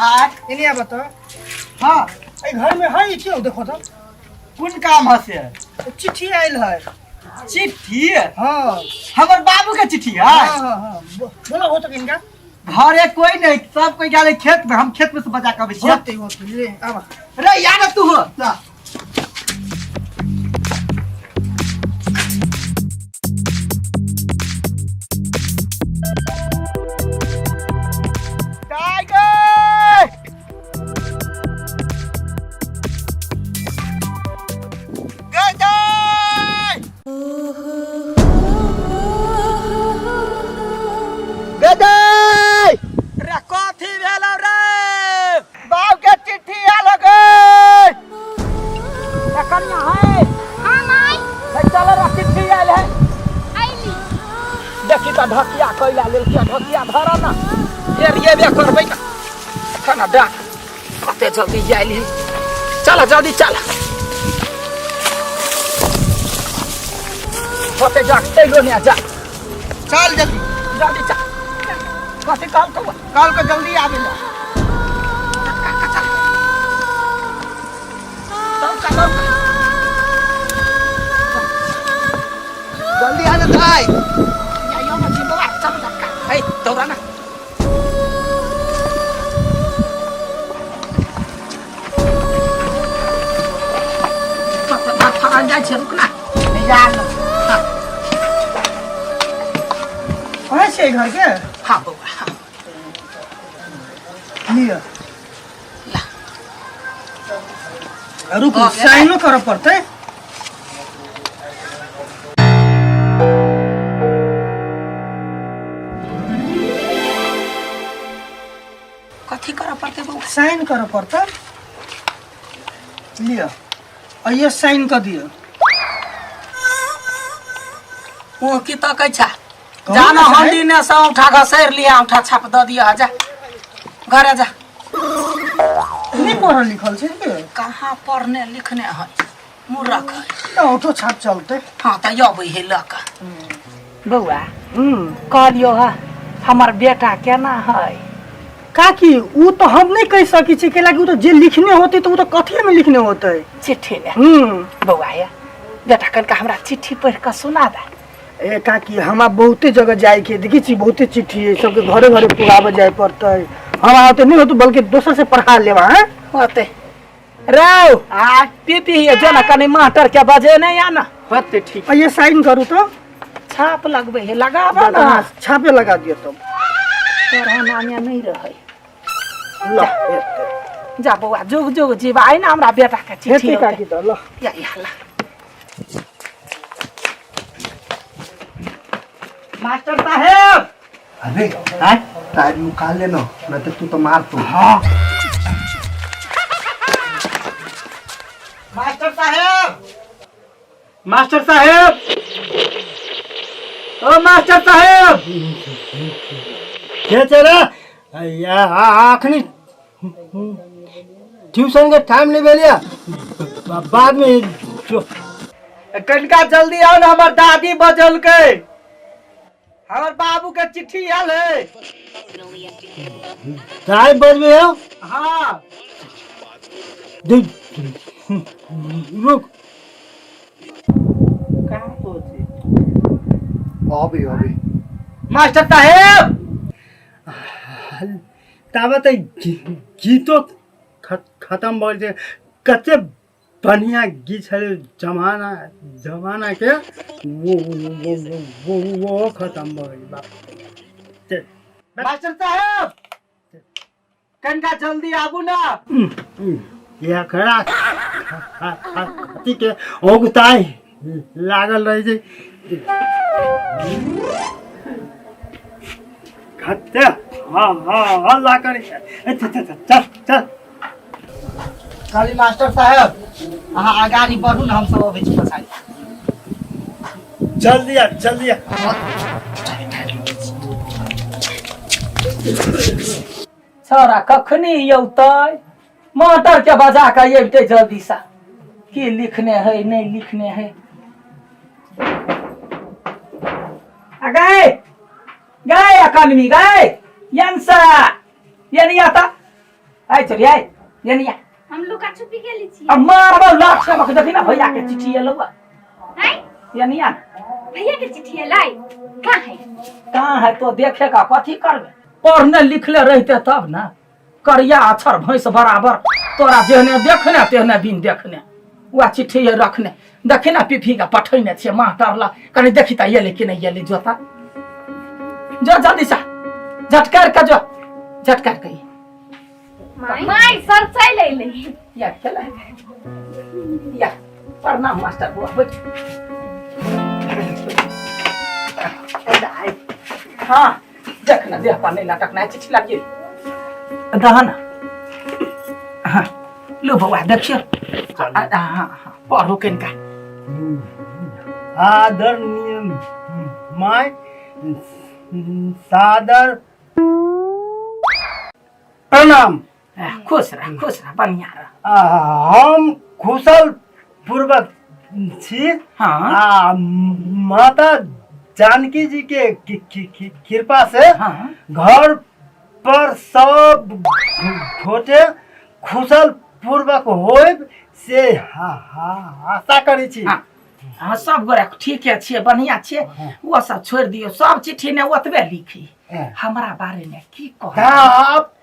आय एने आबऽ तऽ। हाँ। एहि घर में है क्यों देखो तो। कोन काम है से? चिट्ठी आयल है। चिट्ठी? हाँ। हमर बाबू के चिट्ठी है? हाँ, हाँ, हाँ। बोला हो तो किनका? घरे कोई नहीं, सब कोई गेलै खेत में, हम खेत में से बजा के अबै छियै। होते, होते, ले, आबा। रे, या ना तू हो। ला। टाइगर! गजय! गजय! रे कथी भेलौ रे? बाप के चिट्ठी आयल गे। रे कनिया है। हाँ माय। हे चल रे चिट्ठी आयल है। आइली। देखी त ढकिया कैला लेलकै, ढकिया धर ना। फेर एबे करबै ना। एखन डाक कते जल्दी आयल है। चल जल्दी चल। होते जा, तैलो ने जा। चल जल्दी। जल्दी चल। कथी कहल कौआ? कहल के जल्दी आबे ला। दौड़ का, दौड़ का। जल्दी आ ना भाई। या, यो मत जिम्मेवार, चल झटका। हे, दौड़ा ना। फड़ल जाइ छै, रुक ना। जा ना। हाँ। कहाँ छै घर के? हाँ बौआ, हाँ। लिअ। ला। रुकू, भऽ गेलै। साइनो करऽ पड़तै। कथी करऽ पड़तै बौआ? साइन करऽ पड़तै। लिअ, अइये साइन कऽ दिअ। ओ की तकै छा? कहू जा ना, ना साहेब। हंडी ने से औंठा घसैर लिया, औंठा छाप दऽ दिअ, जा घरे जा। नहि पढ़ल लिखल छै के? कहाँ पढ़ने लिखने है, मूर्ख है। तऽ औंठो छाप चलतै। हाँ तऽ अबै है लऽ कऽ। बौआ, कहलियौ हा, हमर बेटा केना है? काकी, उ तऽ हम नहि कहि सकै छी, कैलाकि उ तऽ जे लिखने होतै तऽ उ तऽ कथिए में लिखने होतै? चिट्ठी में। हम्म। बौआ ये, बेटा कनिका हमरा चिट्ठी पढ़ि कऽ सुना दे। ए काकी, हमरा बहुते जगह जाय के, देखै छी बहुते चिट्ठी है, सबके घरे घरे पुराबे जाय पड़तै। हमरा ओते नहि होतै, बल्कि दोसर से पढ़ा लेब। हाँ होतै रौ। आ पी पी ये जो ना, कनी मास्टर के बजे नहीं आना। होतै ठीक। ये साइन करू तो। छाप लगबै है, लगाबऽ ना। हाँ, छापे लगा दियो तब। तोरा नानिया नहीं रहै। ल, हेतै। जा बौआ, जुग जुग जीव। आइ ना हमरा बेटा के चिट्ठी हेतै औतै। काकी तऽ ल। या, या, ला। मास्टर साहेब। अरे आय टायर निकाल लेना, नहीं तो तू तो मार तू। हाँ। मास्टर साहेब, मास्टर साहेब, ओ मास्टर साहेब। के चला या? अखनी ट्यूशन के टाइम नहीं भेलिया, बाद में जो। कनिका जल्दी आओ ना, हमर दादी बजलकै, हमर बाबू के चिट्ठी आयल है। टाइम बजबे हो? हाँ। रुक। कहाँ पहुँचे? अभी अभी। मास्टर साहेब। ताबे तऽ गीतो खतम भऽ गेल छै। कते बढ़िआँ गीत छलै जमाना जमाना के, वो वो वो वो खतम भऽ गेल बाप। मास्टर साहेब, कनिका जल्दी आबू ना। एकरा के औगताइ लागल रहै छै। कते हाँ हाँ हल्ला करै छै। ए, चल चल चल चल। कहली मास्टर साहेब, अहाँ अगाड़ी बढ़ू ने, हम सब अबै छी पछाड़ी। जल्दी आ, जल्दी आ। छौड़ा कखनी औतै? मास्टर के बजा के अबितै जल्दी सा। की लिखने है, नहीं लिखने है? आ गए गए अकादमी गए यंसा यानी आता। आइ चलिए आइ ये नहीं हम लुका छुपी खेली छी। अब मारबो लाख सबक, देखी ना भैया के चिट्ठी एलौ। नहीं। ये नहीं। भैया के चिट्ठी एलै कहाँ है? कहाँ है तो देखे का कथी करबे? पढ़ने लिखले रहते तब ना। करिया अक्षर भैंस बराबर, तोरा जेहने देखने तेहने बिन देखने। वह चिट्ठी ये रखने, देखी ना पीफी का पठैने छियै मास्टर ला, कनी देखी त एलै कि नहि एलै। जोता जो जल्दी सा झटकार के, जो झटकार के। माय, सर चलि एलै। या खेला या। प्रणाम मास्टर बुआ, बैठ। हाँ देख ना, देह पर नहीं लटकना है, चिट्ठी लगी दह ना। हाँ लो बउआ, देखियो। हाँ हाँ, पढ़ू कनिका। आदरणीय my, सादर प्रणाम। खुश रह, खुश रह, बढ़िया रह। हम कुशल पूर्वक छी। हाँ। आ माता जानकी जी के कृपा से घर पर सब गोटे कुशल पूर्वक होइब से आशा करै छी। हाँ, सब गोरा ठीके छियै, बढ़िया छियै। ओ सब छोड़ि दियौ, सब चिट्ठी ने ओतबे लिखी, हमरा बारे में की कह? आप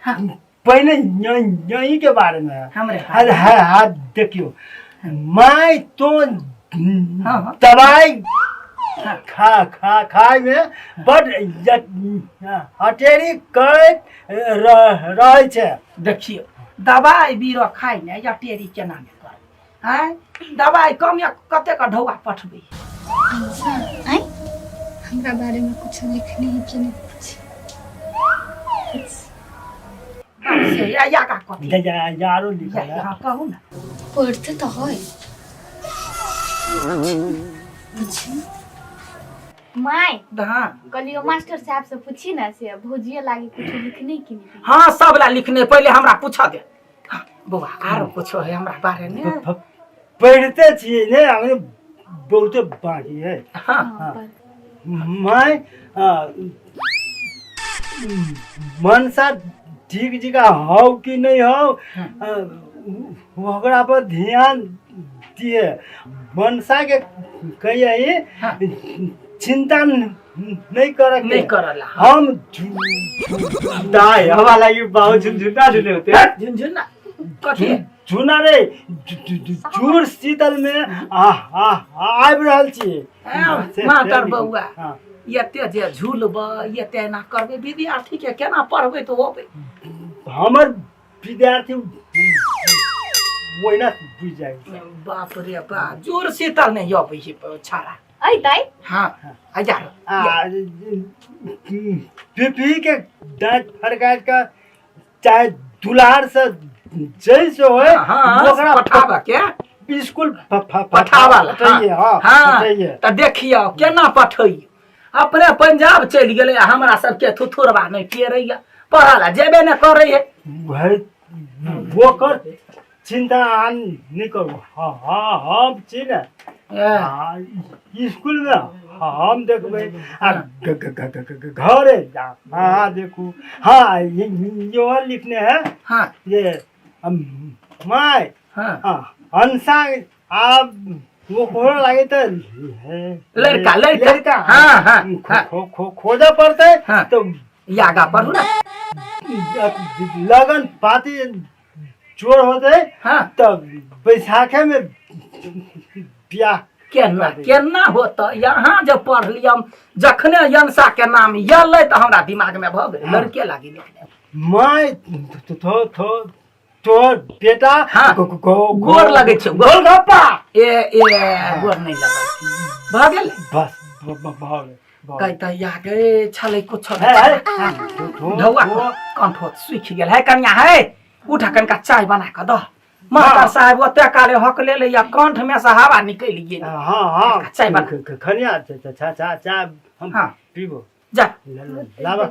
पहिने यही के बारे में। हमरे? अरे हाँ हाँ, देखियो my, तो दवाई खा खा खाय में बड हटेरी करैत रहै छै। देखियौ, दवाइ बीरो खाइ ने या टेरी केना ने करबै? आँय, दवाइ कम या कतेक ढौआ पठबै? अच्छा आइ हमरा बारे में कुछ लिखने है कि नहीं कुछ? से या या का कथी? यारो लिखल है। हाँ, कहू ना। पढ़ते तो है पूछी। माय। हाँ। कहलियो मास्टर साहब से पूछी ना से भौजिए लागी कुछ लिखने की नहीं। हाँ, सब ला लिखने, पहिले हमरा पूछ दे। हाँ, बौआ, आरो कुछो है हमरा बारे में? पढ़िते छियै ने, अखन बहुते बाकी है। हाँ। हाँ। My, मनसा ठीक जगह हौ कि नहीं हौ, ओकरा पर ध्यान दिए। मनसा के कहिए चिंता नहीं करे। नहीं करला। हम दाई, हवा लागि बाबु झुनझुना झुने होते। झुनझुना कथी? झुना रे, जुड़ शीतल में आ आ आबि रहल छी। मास्टर बौआ, हाँ। एते जे झूलबै, एते एना करबै, विद्यार्थी के केना पढ़बै तऽ होबै? हमर विद्यार्थी ओहिना बुझि जाइ। बाप रे बाप, जोर शीतल नहि अबै छै छाड़ा। अइ दाइ। हाँ, आ जा। आ पीपी के डाँट फड़काइत के चाहे दुलार से जैसे होय, ओकरा पठाबऽ के स्कूल पठाबऽ ला। पठैये, हाँ, हाँ। पठैये। तऽ देखियौ केना पठैयौ। अपने पंजाब चलि गेलै आ हमरा सबके थुथुरबा नहि टेरैया, पढ़ऽ ला जेबे नहि करैया। भाइ, ओकर चिन्ता अहाँ नहि करू। हाँ हाँ, हम छी ने। आ, स्कूलमे हम देखबै आ घरे अहाँ देखू। हाँ, ये लिखने है। ये my. हाँ। हंसा आप वो खोज लागे तो लड़का, लड़का। लड़का। हाँ, हाँ, हाँ। खो खो खोजा पड़ते हाँ। तो यागा पढ़ू ना। लगन पाती जोर होते तब बैसाखे में बियाह। केना केना होत? यहाँ जे पढ़ लियम, जखने यंसा के नाम एलै तऽ हमरा दिमाग में भऽ गेलै लड़के लागी लिखने। My, थो थो तोहर बेटा गोर लगै छै। गोलगप्पा। ए ए, गोर नहि लगल, भऽ गेल। बस, भऽ गेल। कहि तऽ या गे छलै कुछो। हे, हे, ढौआ कंठ सुखि गेल है। कनिया है, उठ, कनिका चाय बना कऽ दह। मास्टर साहेब ओते काले हक ले या कंठ में से हवा निकलि गेल। हाँ हाँ। चाय बना। खनिया चा चा चा हम पीबो। जा। लाबा।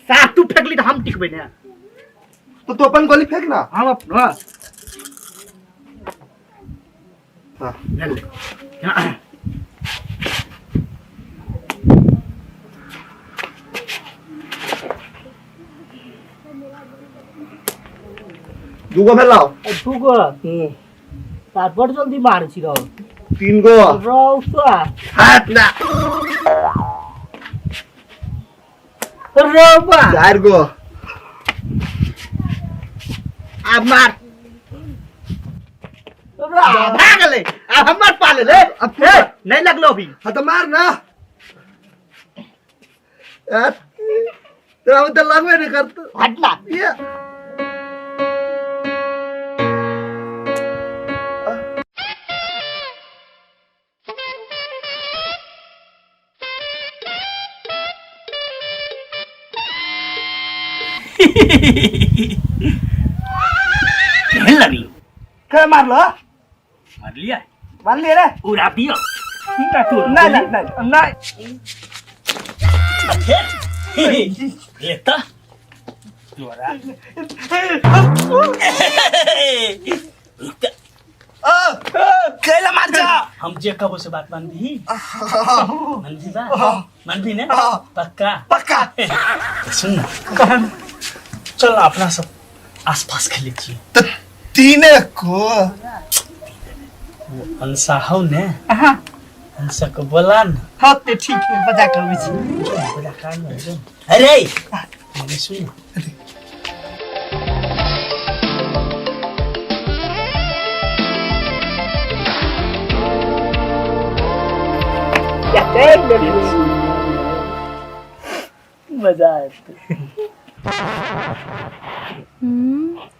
साफ तू फेकली। तऽ हम टिकबै ने। तो तू अपन गोली फेंक ना। हम अपन हाँ। हाँ। भेलै। हाँ। दूगो भेलौ। दूगो तार बड़ जल्दी मारै छी रौ। तीन गो। रौ सा। हाथ ना। रौ बा। चार गो। आब मार। भए गेलै, आब हमर पाले ले। अब तू मार। नहीं लगलो अभी। हाँ तो मार ना। ए, तेरा तो लगबे नहीं करता। हटना। ये केहन लगलो? के मारलो? मारलिया। मारलिए रे। उड़ा दियो ना तू। नहीं नहीं नहीं नहीं। ले त तोरा कैला मार जा। हम जे कहबो से बात मानबी? मानबी बा? मानबी ने? पक्का? पक्का। सुन ना, चल अपना सब आसपास खेले छी। तो तीने को हंसा हौ ने, हंसा को बोला न। हाँ ते ठीक है, बजा के अबै छी। बोला कान में जो। अरे मम्मी सुन। मजा आया।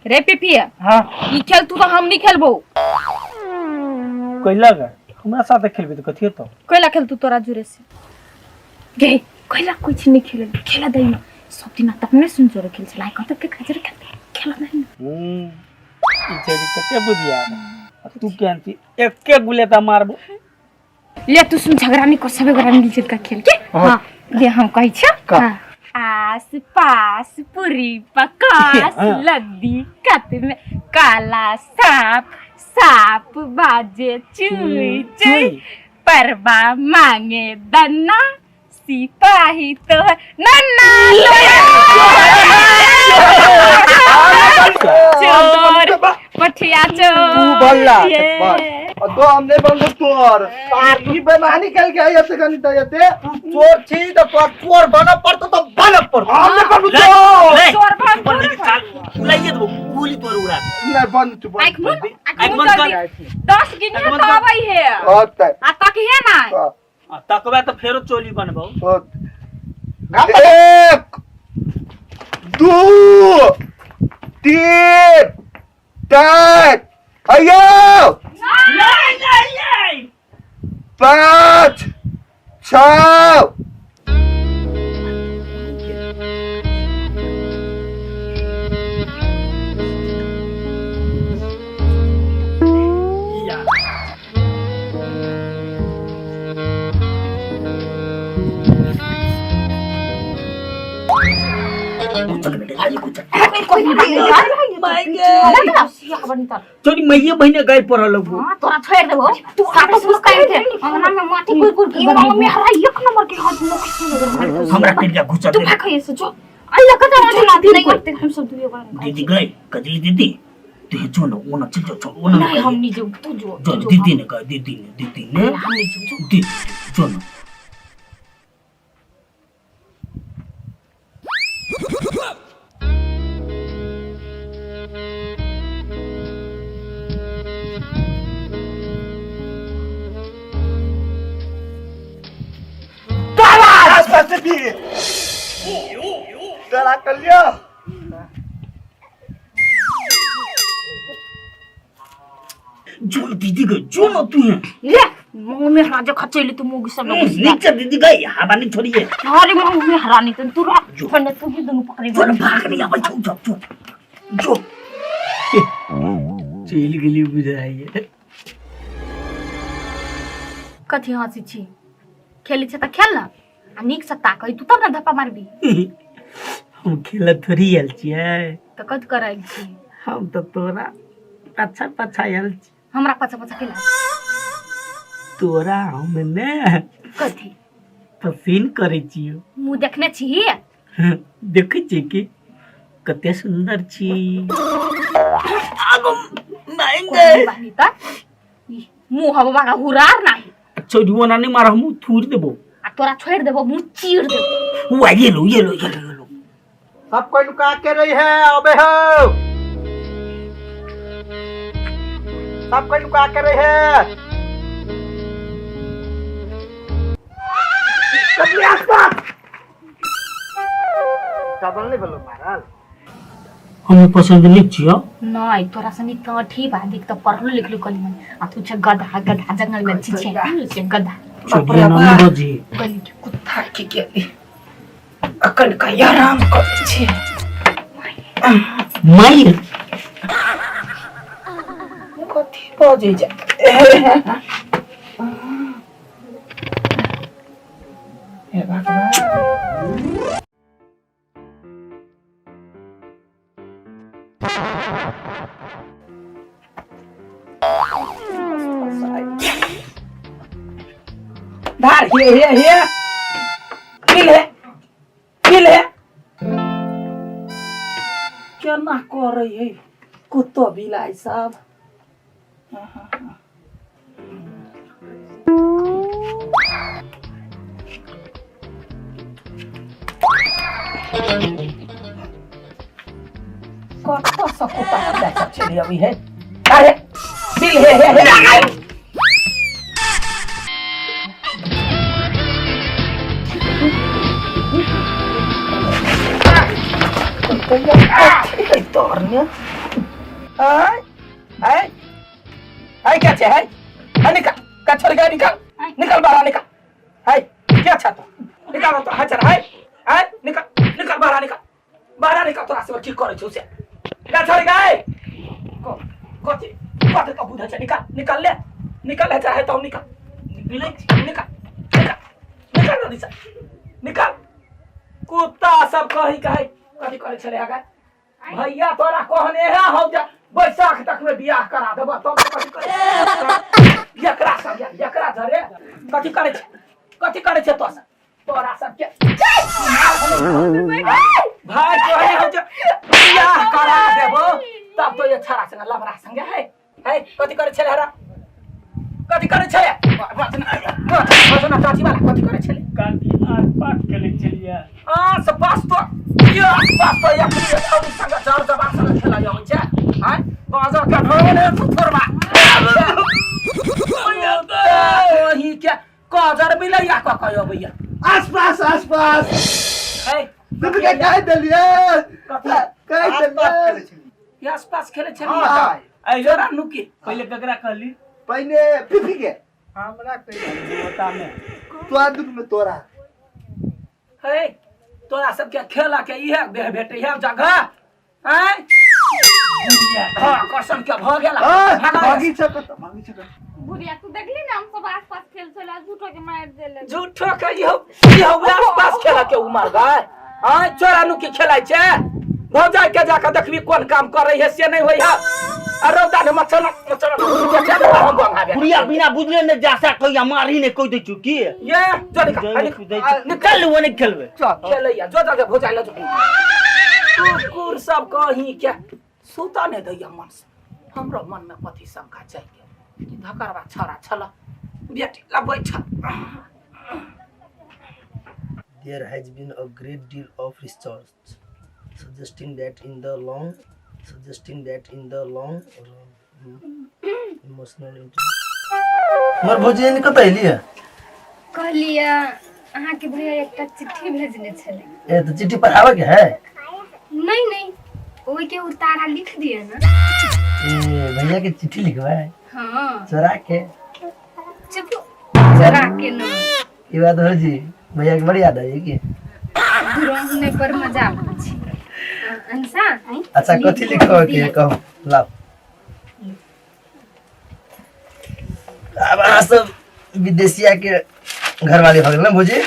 रे पिपिया। हाँ। ई खेल तू तो हम नहीं खेलबो। कैला गा हमरा साथे खेलबी तो कथी होतो? कैला खेल तू तोरा जुरे से गे कैला कुछ नहीं खेल खेला दई ना सब दिन तक नहीं सुन जोरे खेल चला कत के खजर खेल खेला दई ना। ई छेड़ी कते बुधिया आ तू केहन छी, एके गुलेता मारबो। ले तू सुन झगड़ा नहीं कर, सबे गोरा मिल जुल के खेल के। हां ले हम कहै छ। का? आस पास पूरी पकास लद्दी कत में काला सांप सांप बाजे चुई चुई परवा मांगे दन्ना सिपाही तो नन्ना चोर पठिया चोर। तू बोलला ये। और दो हमने बंद तोर ई बेमानी कल के आई से गणित आते। तू चोर छी त तोर चोर बन पड़तो त बन पड़तो। हमने बंद चोर। चोर बन बंद चाल उड़ाइए देबो गोली तोर उड़ा। नहीं बंद तू बंद। आँख मुन आँख बंद कर। 10 गिनिया तो आबै है होता है। आ तक है ना। आ तकबा त फेरो चोली बनबौ। 1 2 3 4 अयो नहीं नहीं नहीं 5 6 तोरी मैये बहिने गाय पड़ल लगबो। हां तोरा छोड़ देबो तू सातो पुस्ता के अंगना में माटी कुर कुर के मम्मी हमरा एक नंबर के हाथ मुख सुन। हमरा करिया घुसा तू दे। भाग से जो आई लगत है ना नहीं करते हम सब दुइयो बार। दीदी गई कजली दीदी तू जो न ओना चल जो ओना नहीं हम नहीं जो तू जो जो दीदी ने कहा दीदी ने दीदी ने हम नहीं जो दीदी जो न डरा कर लिया। जो दीदी गई जो न तू है ले मुंह में हरा जो खचैली तू मुंह सब लोग नीचे दीदी गई हवा नहीं छोड़िए। अरे मुंह में हरा नहीं तू रख फन तू भी दोनों पकड़े जो भाग नहीं आवे जो जो जो जो चल गेली बुझाइए। कथी हंसी छी खेली छ त खेल न आ नीक से ताकै तू तब न धप्पा मारबी। हम खेल थोड़ी आयल छियै। तऽ कथी करल छी? हम तऽ तोरा पाछा पाछा आयल छी। हमरा पाछा पाछा केला? तोरा हम ने कथी पसीन करै छियौ। मुँह देखने छी? देखै छियै कि कते सुन्दर छी। आगो नहीं कोन बानी तऽ ई मुँह हवा का हुरार नाही। छोड़ियो ना, नहीं मार, हम थूर देबो। आ तोरा छोड़ देबो, मुँह चीर देबो। हुआ ये लो ये लो ये लो ये लो। सब कोई लुका के रही है, अबे हो सब कोई लुका के रही है। सबके आसपास डबल नहीं बोलो मारल। हम पसंद नहीं छियो। नहीं तोरा से नीक तऽ ठीक बा, देख तऽ पढ़लो लिखलो कनी मनी, आ तू छै गधा गधा जंगल में छी छै छै गधा। छोड़ियो ना, नहीं बजी। गली के कुत्ता। थाकि गेली, अखन का आराम करै छी। माई कथी बजै जा? हे भगवान। धार हे हे हे मिल हे मिल हे केना करै है कुत्तो बिलाइ सब। कतऽ से कुत्ता बिलाइ सब चलि अबै है? अरे बिल हे हे हे तोरने आय आय आय क्या छै है? है निकाल का छोड़ के निकाल निकाल बाहर निकाल। है क्या छ तो निकाल तो है चल है है निकाल निकाल बाहर निकाल बाहर निकाल। तोरा से की करै छौ से का छोड़ के को कथी कथी तो बुझै छै? निकाल निकाल ले निकाल है चाहे तो निकाल निकाल निकाल निकाल जल्दी से निकाल। कुत्ता सब कही कही कथी करै छलै आगा भैया तोरा कहने है हौ जा बैसाख तक में बियाह करा देबऽ तब कथी करै एकरा सब एकरा झरे कथी करै छै? कथी करै छै तो सब? तोरा सब के भाई कहने हौ जे बियाह करा देबो तब तो ये छड़ा संगे लबड़ा संगे है है कथी करै छलै हरा? कथी करै छलै? बचना बचना चाची वाला कथी करै छलै? काकी आर पाठ खेले छलियै। आस पास तो ये आस पास तो ये छौड़ी संगे जर जबान संगे खेलाइ अबै छै। आँय बाजऽ के ढोल तू थोड़बा ओही के कजर बिलैया कऽ कऽ अबैया। आसपास आसपास है तुम के कह देलिए कह देलिए। आस पास खेले छलियै। हाँ। चोरा नुकी। पहिले ककरा कहली? पहले पीपी के हमरा कहि बता में तोरा दुख में तोरा है तोरा सबके खेला के इहे देह भेटै है जगह। आँय हाँ कसम के भऽ गेल। भागी छ कत भागी छ कत। बुढ़िया तू देखली ना हम सब आस पास खेल छला, झूठो के मार देले। झूठो के इहो इहो आस पास खेला के उमर गए। आँय चोरा नुकी खेलाइ छै? भौजाई के जाके देखबी कोन काम करै है से नहीं होई है। आ रौदा ने मच्छर मच्छर हम बंगाबे। बुढ़िया बिना बुझले ने जासा कहिया मारी ने कहि दै छु की ये जो निकाल निकाल निकाल वो नहीं खेलबे। चल खेलैया जो जाके भौजाई ल जो। कुकुर सब कहीं के सुता नहीं दैया मन से। हमरो मन में कथी शंका चाहिए कि धकरवा छड़ा छल बेटी ला बैठ। There has been a great deal of research suggesting that in the long run, emotional intelligence. हमर भौजी कतऽ एलियै? कहलियै अहाँके भैया एकटा चिट्ठी भेजने छलै। ए तऽ चिट्ठी पढ़ाबे के है? नहीं नहीं, ओहि के उतारा लिख दिए ना। ए भैया के चिट्ठी लिखबै? हाँ। चोरा के? चुप, चोरा के न। ई बात भौजी भैया के बड़ी याद आई की? दुरंग पर मजा आबै छै। अंसा अच्छा कथी लिखबै के कहू लाओ। अब अहाँ सब विदेशिया के घरवाली भऽ गेल ना भौजी?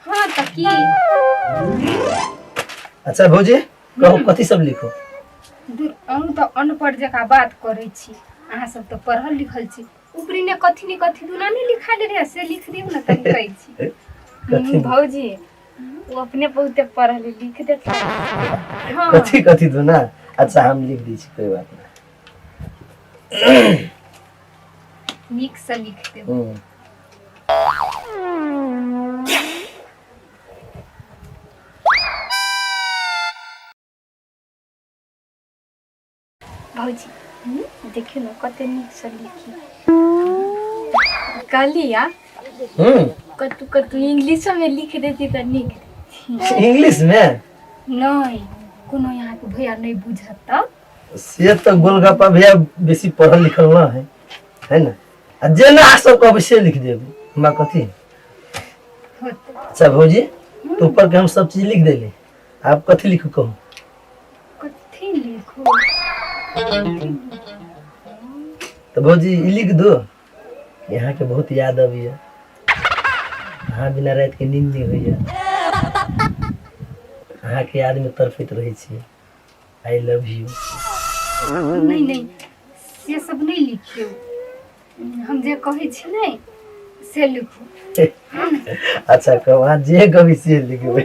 हाँ तऽ की अच्छा भौजी कहू कथी सब लिखू? दूर अहूँ तऽ अनपढ़ जकाँ बात करै छी, अहाँ सब तऽ पढ़ल लिखल छी। ऊपरी ने कथी ने कथी दुना नहीं लिखा ले रहे से लिख दियौ ने तनी कहै छी। कथी? भौजी वो अपने बहुते पढ़ल लिख देता। हाँ कथी कथी दू ना? अच्छा हम लिख दै छी, कोई बात नहीं। नीक से लिख देब। भौजी देखियौ ने कते नीक से लिखी कहली आ कतू कतू इंग्लिशो में लिख देती तऽ नीक। इंग्लिश में नहीं कोनो यहाँ के भैया नहीं बुझत तब से तो गोलगप्पा भैया बेसी पढ़ल लिखल ना है, है ना? आ जेना अहाँ सब कहबै से लिख देब, हमरा कथी होते। अच्छा भौजी तो ऊपर के हम सब चीज लिख देली, आप कथी लिखू कहू? कथी लिखू? तो भौजी ई लिख दो, यहाँ के बहुत याद अबैया, अहाँ बिना रात के नींद नहीं होइया, अहाँ के याद में तड़पैत रहै छी, I love you. नहीं नहीं से सब नहीं लिखियो, हम जे कहै छी नहीं से लिखू। अच्छा कहू, अहाँ जे कहबै से लिखबै,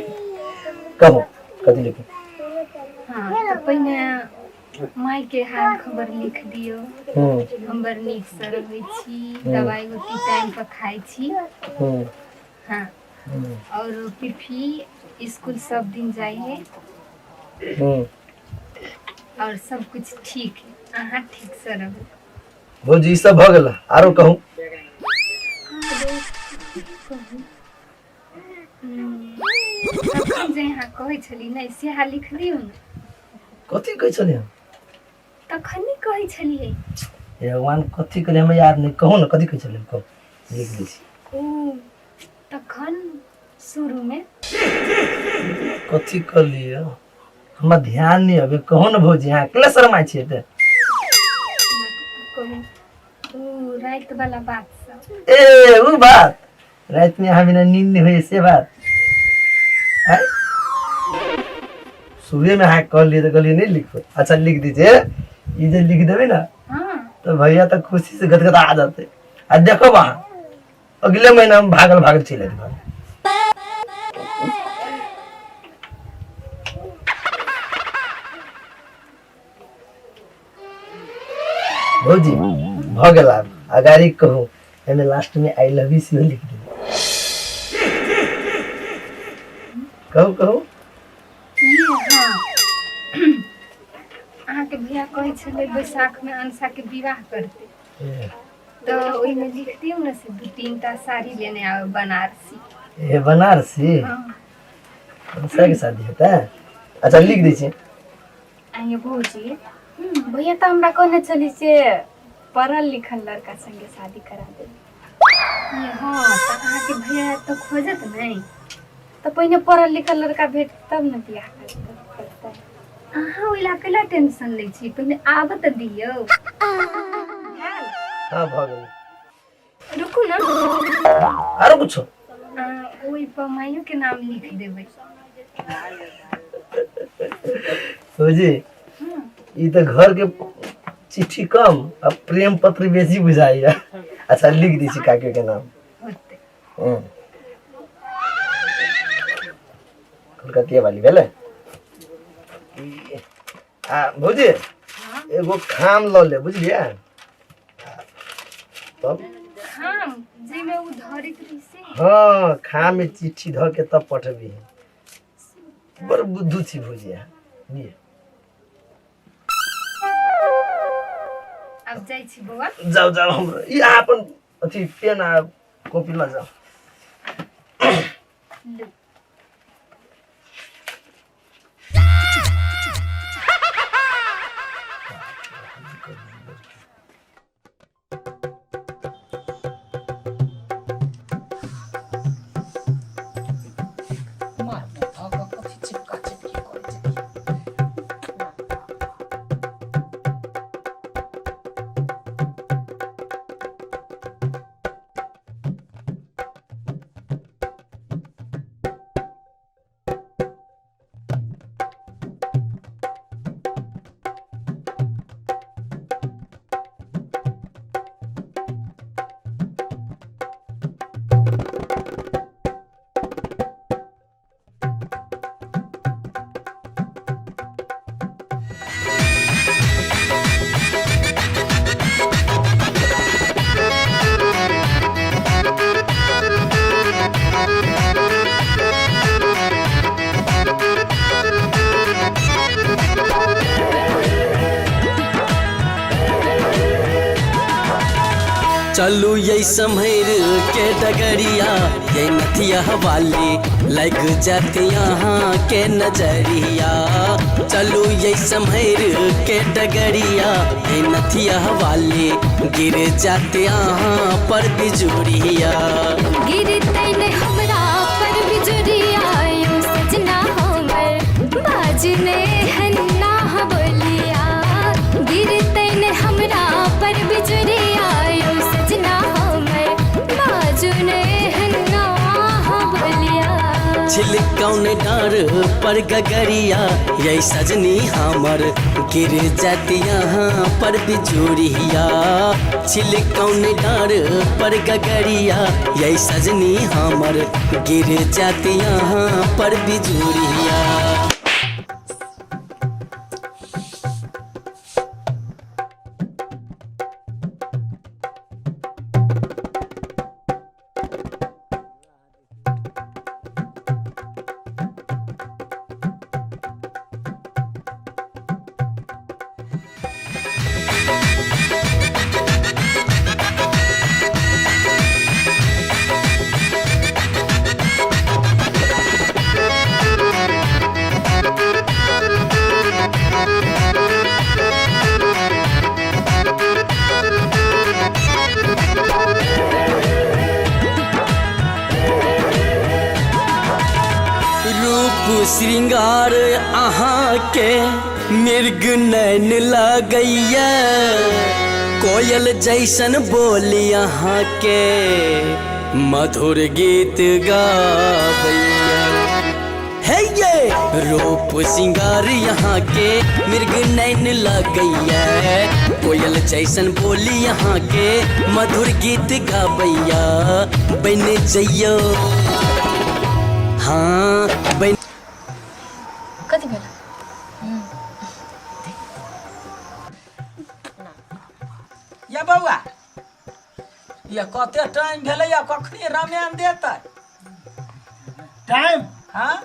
कहू कथी लिखू? हाँ तो पहिने माय के हाल खबर लिख दियो। हम बड़ नीक से रहै छी, दवाई गोटी टाइम पर खाइ छी। हाँ और पिफी स्कूल सब दिन जाइ है और सब कुछ ठीक है, अहाँ ठीक से रहू। भौजी ई सब भऽ गेल, आरो कहू? तखन जे अहाँ कहै छली नहि सेहा लिख दियौ ने। कथी कहै छलियै हम? तखन नहि कहै छलियै। हे भगवान कथी कहलियै हमरा याद नहि, कहू ने कथी कहै छलियै, कहू लिख दै छी। ओ तखन शुरू में कथी कहलियै हमरा ध्यान नहीं अबे, कहू ने भौजी, अहाँ अकेले शरमाइ छियै तऽ? कहू ओ राति वाला बात सब। ए उ बात, राति में अहाँ बिना नींद नहीं होइए से बात? सुबह में अहाँ कहलियै तऽ कहलियै नहीं लिखो। अच्छा लिख दीजिए, ई जे लिख देबै ना हाँ तो भैया तऽ खुशी से गदगदा जेतै। आ देखब अहाँ अगले महीना हम भागल भागल चलि आयत घर। भौजी भऽ गेल, आब अगाड़ी कहू, एहिमे लास्ट में I love you सेहो लिख देबै। कहू कहू। हाँ अहाँके भैया कहै छलै बैसाख में अंशा के विवाह करते, तो ओहिमे लिख दियौ ने से 2-3 टा साड़ी लेने आवे बनारसी। ए बनारसी? हाँ। अंशा के शादी हेतै? अच्छा लिख दै छी। आइए भौजी भैया तऽ हमरा कहने छली से पढ़ल लिखल लड़का संगे शादी करा देब। हाँ तऽ अहाँके भैया तऽ खोजत नहीं तऽ पहिने पढ़ल लिखल लड़का भेट तब ने बियाह करतै। अहाँ ओहि ला कैला टेंशन लै छी, पहिने आबऽ तऽ दियौ। हाँ भऽ गेल। रुकू ना। आरो कुछो? ओहि पर माइयो के नाम लिख देबै। भौजी ई तऽ घर के चिट्ठी कम आ प्रेम पत्र बेसी बुझाइया। अच्छा लिख दै छी काकी के नाम। होतै। कलकतिया वाली भेलै। आ भौजी एगो खाम लऽ ले, बुझलियै? तब खाम जाहिमे ओ धरैत रही से? हाँ खाम में चिट्ठी धऽ के तब पठबी। बड़ बुद्धू छी भौजी अहाँ। लिअ। आब जाइ छी बौआ। जाउ जाउ, हमरा ई अहाँ अपन अथी पेन आ कॉपी लऽ जाउ। लू। मार धऽ कऽ कथी चिपका चिपकी करै छै। चलू ये सम्हर के डगरिया, ये नथिया वाली लग जाती यहाँ के नजरिया। चलू ये सम्हर के डगरिया, ये नथिया वाली गिर जाते यहाँ पर बिजुरिया। गिरतै ने हमरा पर बिजुरिया यो सजना हमर बाजने हन्ना बोलिया। गिरतै ने हमरा पर बिजुरिया यो सजना हमर बाजने हन्ना बोलिया। छिलकौन डार पर गगरिया, ये सजनी हमर गिर जाती यहाँ पर बिजुरिया। छिलकौन डार पर गगरिया, ये सजनी हमर गिर जाती यहाँ पर बिजुरिया। रूप श्रृंगार अहाँ के मृग नैन लगैया, कोयल जैसन बोली अहाँ के मधुर गीत गाबैया। हे ये रूप श्रृंगार यहाँ के मृग नैन लगैया, कोयल जैसन बोली यहाँ के मधुर गीत गाबैया। बन जइयो हाँ बन। कथी भेल? या बौआ, या कते टाइम भेलै या कखनी रामायण देतै? टाइम? हाँ,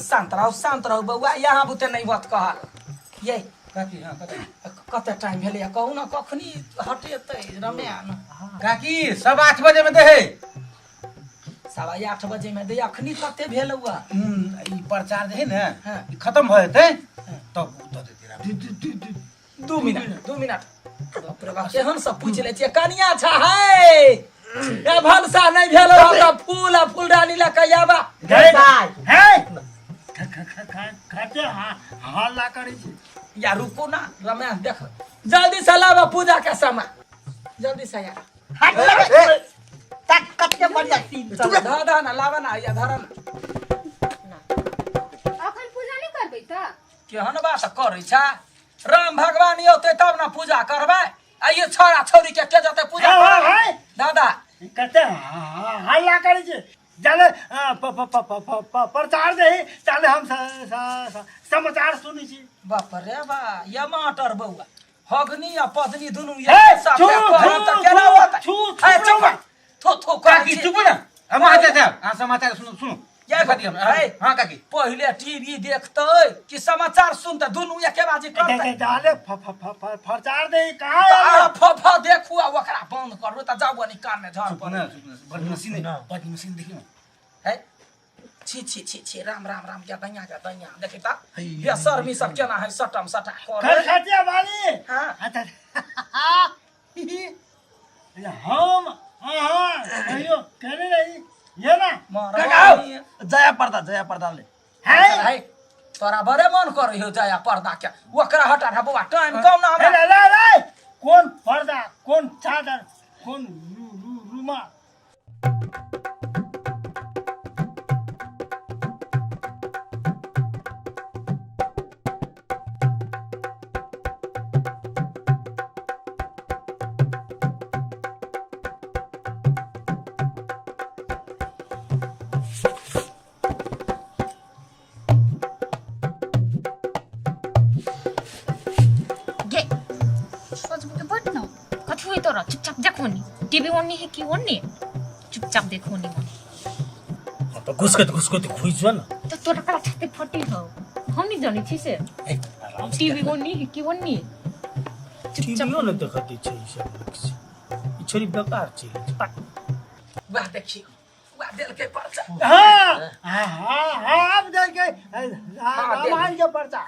शांत रहू, शांत रहू बौआ, यहाँ बुते नहीं बात कहल। ये काकी, हाँ कथी? कते टाइम भेलै या कहू ना कखनी हटेतै रामायण? काकी 8:15 बजे में दे। 8:15 बजे में दे, अखनी कते भेल हुआ? ई प्रचार जे है ने, हाँ। ई खत्म भ जेतै तब द देतै राम। 2 minute, 2 minute. बाप रे बाप, केहन सब पूछ लै छियै। कनिया छा है ए भनसा नहीं भेल हो त फूल आ फूलदानी लऽ के आबा। हे खाते हल्ला करै छी। या रुको ना रमेश, देख जल्दी से लावा पूजा के सामान जल्दी से यार। तक कते बढ़िया सीन चल धा धा ना लावा ना या धरा ना। अखन पूजा नहीं करबै त? केहन बात करै छा? राम भगवान औते तब ना पूजा करबै। आ ये छोरा छौरी के जते पूजा हे, करबै? हे, दादा कते हल्ला करै छी। जाले प्रचार दे, चाले हम समाचार सुनै छी। बाप रे बा, ये माटर बौआ हगनी आ पदनी दुनू हे, एक साथ छू, करब त छू, केना छू, होतै? छू, हे, छू, चुप थो थो करै काकी छी। चुप ना, हम अहाँ साहब अहाँ समाचार सुनू सुनू। या देखा दियौ हमरा। हे, हाँ काकी पहिले टीवी देखतै कि समाचार सुनतै? दुनू एके बाजी करतै। जाले प्रचार दे कहाँ तऽ अहाँ फ फ देखू आ ओकरा बंद करू तऽ जाउ बनी कान में झड़ चुप पड़त। ना, चुप ना, बड़ मशीन बड़ मशीन देखियौ। है छी छी छी छी, राम राम राम के दैया के दैया देखी त बेशर्मी सब केना है सटम सटा कर। खटिया वाली। हाँ। अच्छा हम हाँ कहियो कहने रही ये ना महारानी। जया पर्दा, जया पर्दा ले है है तोरा बड़े मन करे हो जया पर्दा के, ओकरा हटा रे बौआ, टाइम कम ना हमरा। रे रे रे, कौन पर्दा, कौन चादर, कौन रुमाल? गे सोचबो के बट न कथी होई तोरा? चुपचाप देखो नी टीवी ओन्नी है कि ओन्नी, चुपचाप देखो नी। तो घुस के घुस के घुस जो ना। तो तोरा कला छाती फटी हो, हम नहीं जानी छी से ए, आराम से टीवी ओन्नी है कि ओन्नी। टीवीओ ने देखऽ दै छै ई सब लोक से। ई छोरी बेकार छै। वाह देखियौ, वाह देलकै पर्चा। हाँ हाँ हाँ, आब देलकै रामायण के पर्चा।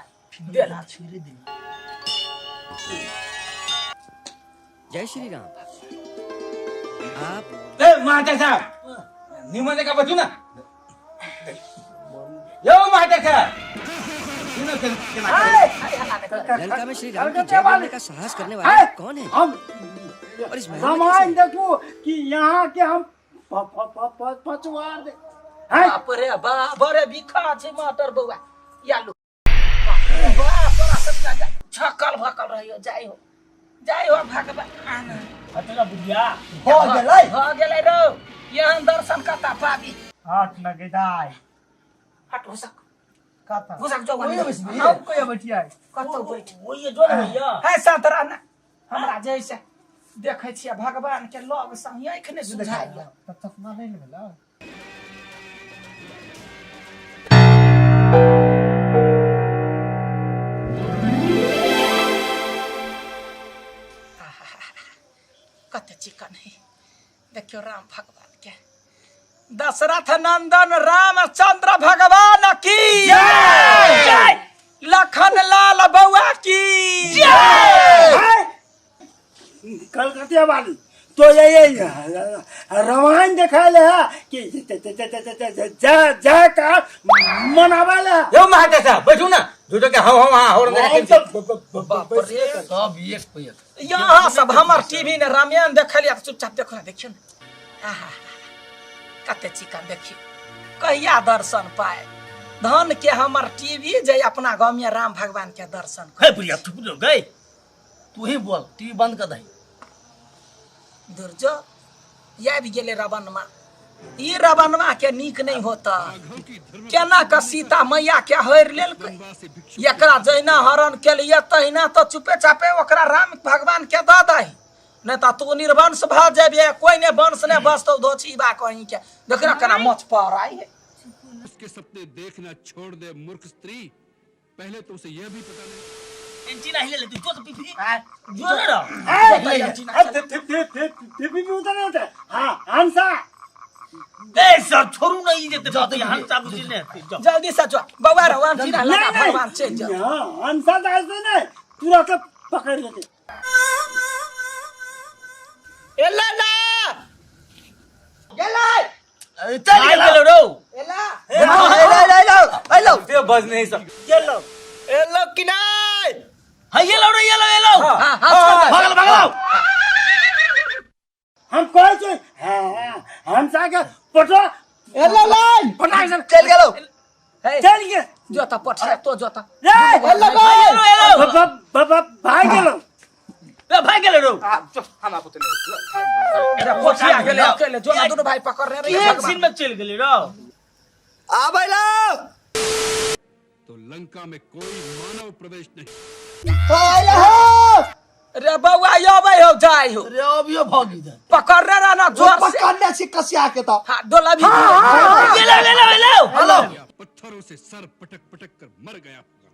देला छोड़ि दे। जय श्री राम। आप ए महात्मा साहब, निमन जगह बैठू ना। यो महात्मा साहब, सुनो केना करे। लंका में श्री राम की जय बोलने का साहस करने वाला कौन है हम और इस महल में रामायण देखू कि यहाँ के हम प- प- प- प- पचवार दे। बाप रे बाप रे, बिखा छै माटर बौआ यालू। बाप रे बाप, तोरा सब जा छकल भकल रहियो। जाय हो, जाय हो भगवान। हटला बुढ़िया। हो गेलै। हो गेलै रौ, यहाँ दर्शन कता पाबी। हाथ लगे दाई। हट घुसक। कता? घुसक जो। ओए बैसबी। हम कोई बैठिया? कतौ बैठ। ओए जो ने भैया। है साथ रहना। हमरा जैसे देखै छियै भगवान के लग संग आँखि नहि सुझाइया। तब चश्मा नहीं लेला। कते चिकन है देखियौ राम भगवान के। दशरथ नंदन रामचंद्र भगवान की जय, लखन लाल बउआ की जय। कलकतिया वाली तो ये रामायण देखा ले कि जय जय का मनावे ले। यो महात्मा साहब बैठू ना, झूठो के हाव हाव हां और हम बाप रे, सब एक पे एक। यहाँ सब हमर टीवी ने रामायण देखलियै तऽ चुपचाप देखो ना, देखियौ ने। आहा, कते चिकन देखियौ, कहिया दर्शन पाए धन के हमर टीवी जे अपना गाँव में राम भगवान के दर्शन। हे बुढ़िया, चुप रहो गई, तू ही बोल, टीवी बंद कर दही। दुर्जो आबि गेलै रवनमा, ई रवनमा के नीक नहीं होता। केना के सीता मैया के हरि लेलकै? एकरा जहिना हरण केलिए तहिना तो चुपे चापे ओकरा राम भगवान के दऽ दही, नहीं तऽ तू निर्वंश भऽ जेबे, कोई ने वंश ने बचतौ धोछी बा कहीं के। देख ना केना मच पर आई है। उसके सपने देखना छोड़ दे मूर्ख स्त्री, पहले तो उसे यह भी पता नहीं। एंटीना हिले ले तू जो तो पीपी जो ने रह। टीवी भी उतर नहीं होता। हाँ हंसा। ए सर छोड़ू ना, ई जेते बात हंसा बुझी ने जाओ। जल्दी से जो बौआ रे, एंटीना लगा भगवान चलि जाओ। हाँ हंसा तो ऐसे नहीं तुरंत पकड़ लेते। ए लाला गेलै। चल गेलो रौ। एला एला एला एला ते बजने सब। गेलो। एलो कि नहीं? हां ये लो रे, ये लो, ये लो। हां हां छोड़ दे। भगल भगल। हम कहै छी हाँ हंसा के पटवा। एला लाइन पटा चल गेलो। हे चल गे। जोता पठिया तो जोता। रे एला लाइन। एलो बाबा भाग गेलो। ए भाग गेलो रौ। हम आपको नहीं। अरे पठिया गेलै अकेले, जो ना दुनू भाई पकड़ने रहे। एक सीन में चल गेली रौ। आबै लो। तो लंका में कोई मानव प्रवेश नहीं। आइला हो। रे बौआ अबै हो जाय हो। रे अभियो भगी दे। पकड़ रे ना जोर से। पकड़ने छी कसिया के तो। हां डोला भी। ये लो ले लो ले लो। हेलो। पत्थरों से सर पटक पटक कर मर गया होगा।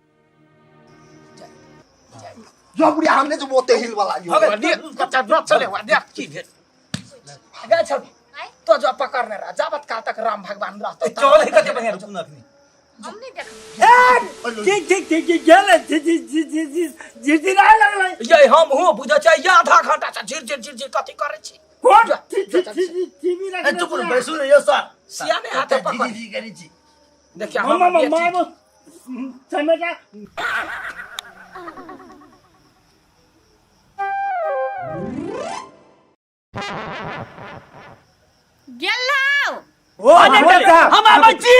जो बुढ़िया हमने जो बोते हिल वाला यो। अबे देख बच्चा जो चले हुआ देख की भेल गए छौ तो जो पकड़ने रहा जाबत काल तक राम भगवान रहतो। चल है कते बढ़िया रुकू ना अखनी। हम नहीं देखब। ठीक ठीक ठीक ठीक गेलै। जी जी जी जी जी जी जी ना लगलै। ये हम हूँ बुझै छै आधा घंटा से झिर झिर झिर झिर कथी करै छी। कोन जा, जी जी जी टीवी ए रखने चुप रह, बैसू रे यो सर। सियाने हाथे पकड़। जी जी करी छी। देखिया मामा हमर बेटी। मामा चमेटा। गेलौ। ओ मास्टर साहब हम आबै छी।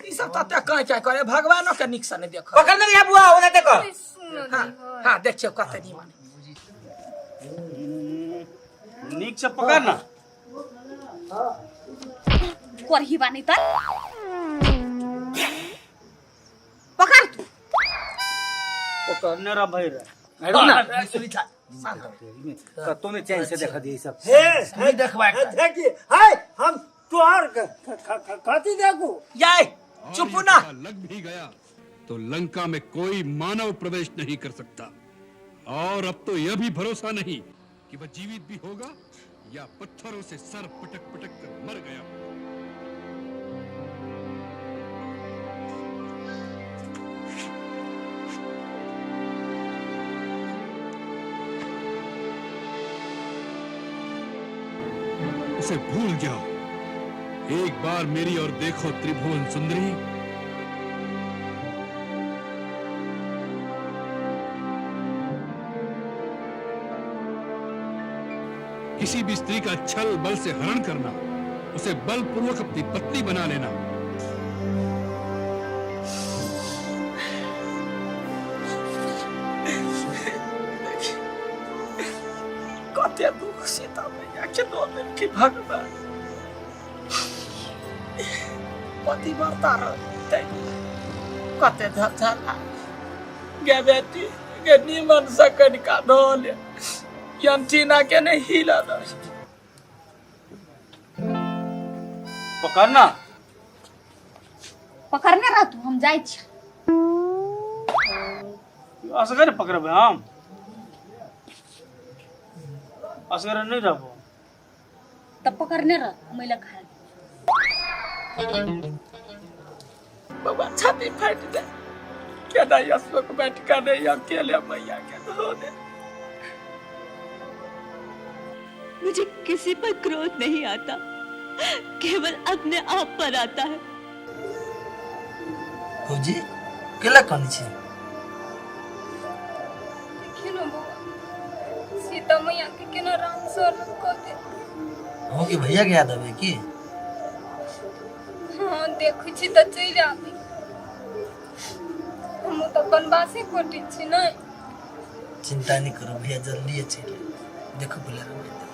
ई सब तते कांय कांय करे भगवानो के नीक से नहीं देख। पकड़ ने बुआ ओना देखो। हां हां देखियौ कते नीमन। नीक से पकड़ ना। करही बानी तर पकड़ तू। पकड़ने रह भई रे। रुक ना कतो ने चैन से देखा दिए सब। हे नहीं देखबा। देखी हाय हम तोहर कथी देखू। ये और चुप यह ना। पता लग भी गया तो लंका में कोई मानव प्रवेश नहीं कर सकता। और अब तो यह भी भरोसा नहीं कि वह जीवित भी होगा या पत्थरों से सर पटक पटक कर मर गया। उसे भूल जाओ। एक बार मेरी और देखो त्रिभुवन सुंदरी। किसी भी स्त्री का छल बल से हरण करना, उसे बलपूर्वक अपनी पत्नी बना लेना, कते दुख सीता मैया के दऽ देलखिन भगवान। पतिव्रता रहतै कते झंझला। गे बेटी गे, नीमन से कनिका धऽ ले, एंटीना के नहि हिलऽ दही। पकड़ ना। पकड़ने रह तू, हम जाइ छी। असगरे पकड़बै हम? असगरे नहि रहबो। तब पकड़ने रह, मैला खा। बाबा छाती फाटि जाय केना अशोक बैठ कऽ नहि अकेले मैया के धो दे। मुझे किसी पर क्रोध नहीं आता, केवल अपने आप पर आता है। भौजी, केला कानै छी? देखियौ ने बौआ, सीता मैया के केना राम शरण कऽ दे। अहूँ के भैया के याद अबै की? हाँ, देखै छी तऽ चलि आबी। हमहूँ तऽ वनवासे कटै छी ने। चिंता नहीं करो, भैया जल्दी चलि आयब। देखो पहले रामायण देखो।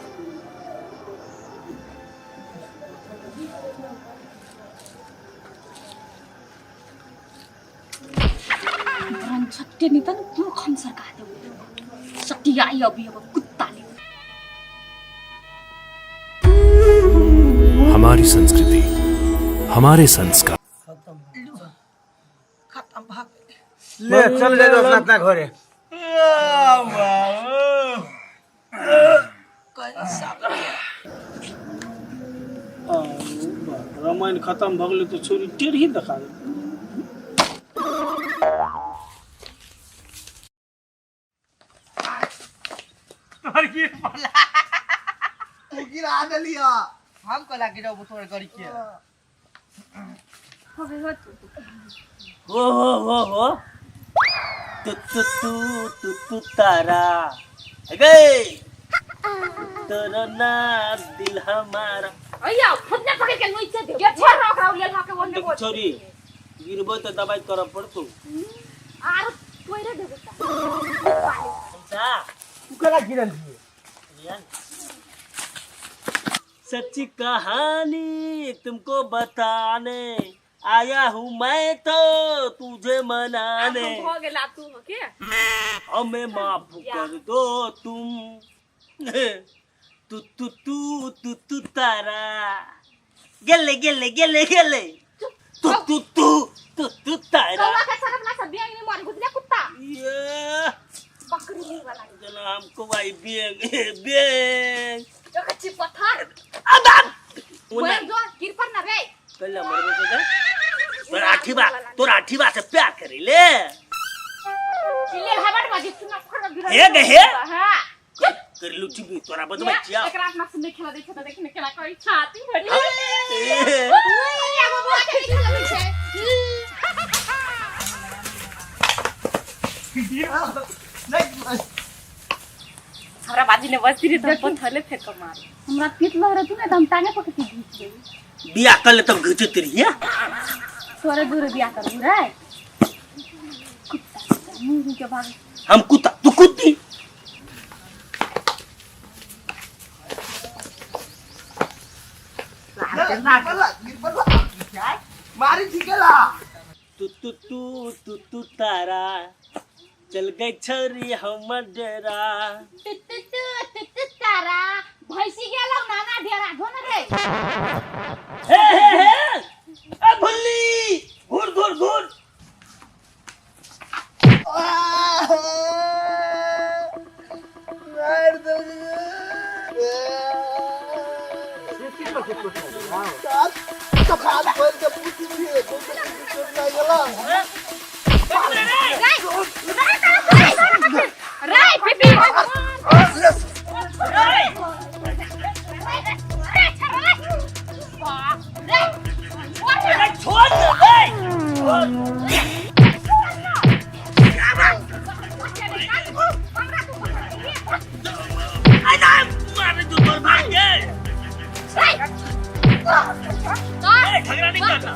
छट्टे नहीं त कुन खन सरका देबो सटियाई अभी अब कुत्ता ले। हमारी संस्कृति, हमारे संस्कार। खत्म भऽ गेलै। ले चल जाए अपना अपना घरे। रामायण खत्म भऽ गेलै तऽ छौरी टेढ़ी देखा देलकै। तोहर गिर पड़ला। तू गिरा देलिया। हम कहला गिरबो तोहर गाड़ी के। हो हो तू। हो हो हो हो, तू तू तू तू तू तारा गे, तोरा ना दिल हमारा। अय्या खुद ने पकड़ के नोच दे के छोड़ ओकरा लेल हा के ओने। देख छोरी, गिरबो तऽ दबाई करऽ पड़तौ। आर तोइरे देबो त। जा। तू केना गिरल छी? सच्ची कहानी तुमको बताने आया हूँ मैं तो तुझे मनाने। भऽ गेला तू के। हमें माफ कर दो तुम। तू तू तू तू तू तारा गेले गेले गेले गेले, तू तू तू तू तू तारा। कौवा के शरम ना सब बियांग में मार गुजले कुत्ता। ये बकरी मुंह वाला। जना हमको भाई बेंग बेंग। एक अच्छी पत्थर। अब अब मर जो गिर पर ना रे। पहले मरबो तो जा। तोरा आठी बा, तोरा आठी बा से प्यार करी ले। चिल्ले हबड़ बाजी सुना पकड़ गिरा। हे गे हे। हां। कर लुची भी तोरा बदमाश छिया। एकरा अपना से नहीं खेला दे छै त देखने केना कोई छाती भरी। ए। एगो बोल के खेला दे छै। हमरा बाजी ने बस धीरे धीरे पत्थरले फेंक मार। हमरा पीत लहर तू ने त हम टांगे पकड़ के घीच देबी। बियाह कर ले तब घीचत रहिए। तोरे दूर बियाह करबू रे। कुत्ता मुंह के भाग। हम कुत्ता तू कुत्ती। मारी ठिकेला। तू तू तू तू तू तारा चल गई छोरी हमर डेरा। तू तू तू तू तू तारा भैंसी गेलौ नाना ढेरा धो न रे। हे हे हे ए भुल्ली घूर घूर घूर। कपार खोल के पूछी छी चोट लागि गेला। रे पिपी छोड़ दे। झगड़ा नहीं करना।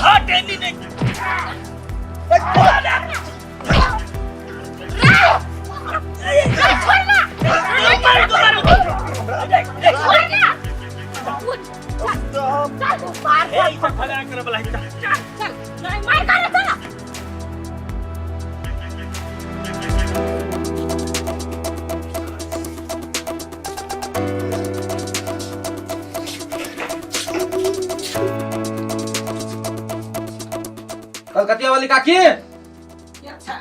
हट एनी नहीं। कलकतिया वाली काकी। अच्छा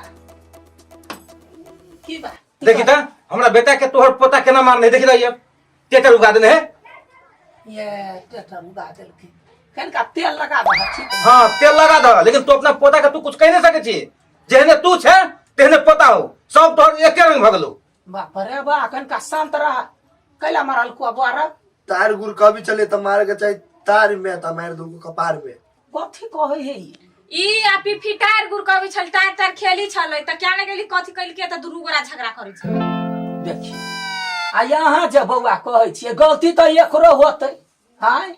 की बा? देखी त हमरा बेटा के तोहर पोता केना मारने, देखी त ये टेटर उगा देने है। ये टेटर उगा देलकै, कनिका तेल लगा दह। ठीक। हाँ तेल लगा दह, लेकिन तू अपना पोता के तू कुछ कहि नहीं सकै छी। जेहने तू छे तेहने पोता हो, सब तोहर एके रंग भऽ गेलौ। बाप रे बा, कनिका शांत रह। कैला मारल को बुआरा? तार गुड़ कभी चले त मारे के चाही तार में, त मार दू कपार में। कथी कहै है ई? ई आ पिफी टायर गुड़ कहबै छल, टायर टायर खेली छलै त क्या ने गेली कथी कैल के त दुनू गोरा झगड़ा करै छलै। देखी आ यहाँ जे बौआ कहै छियै गलती तऽ एकरो होतै। आँय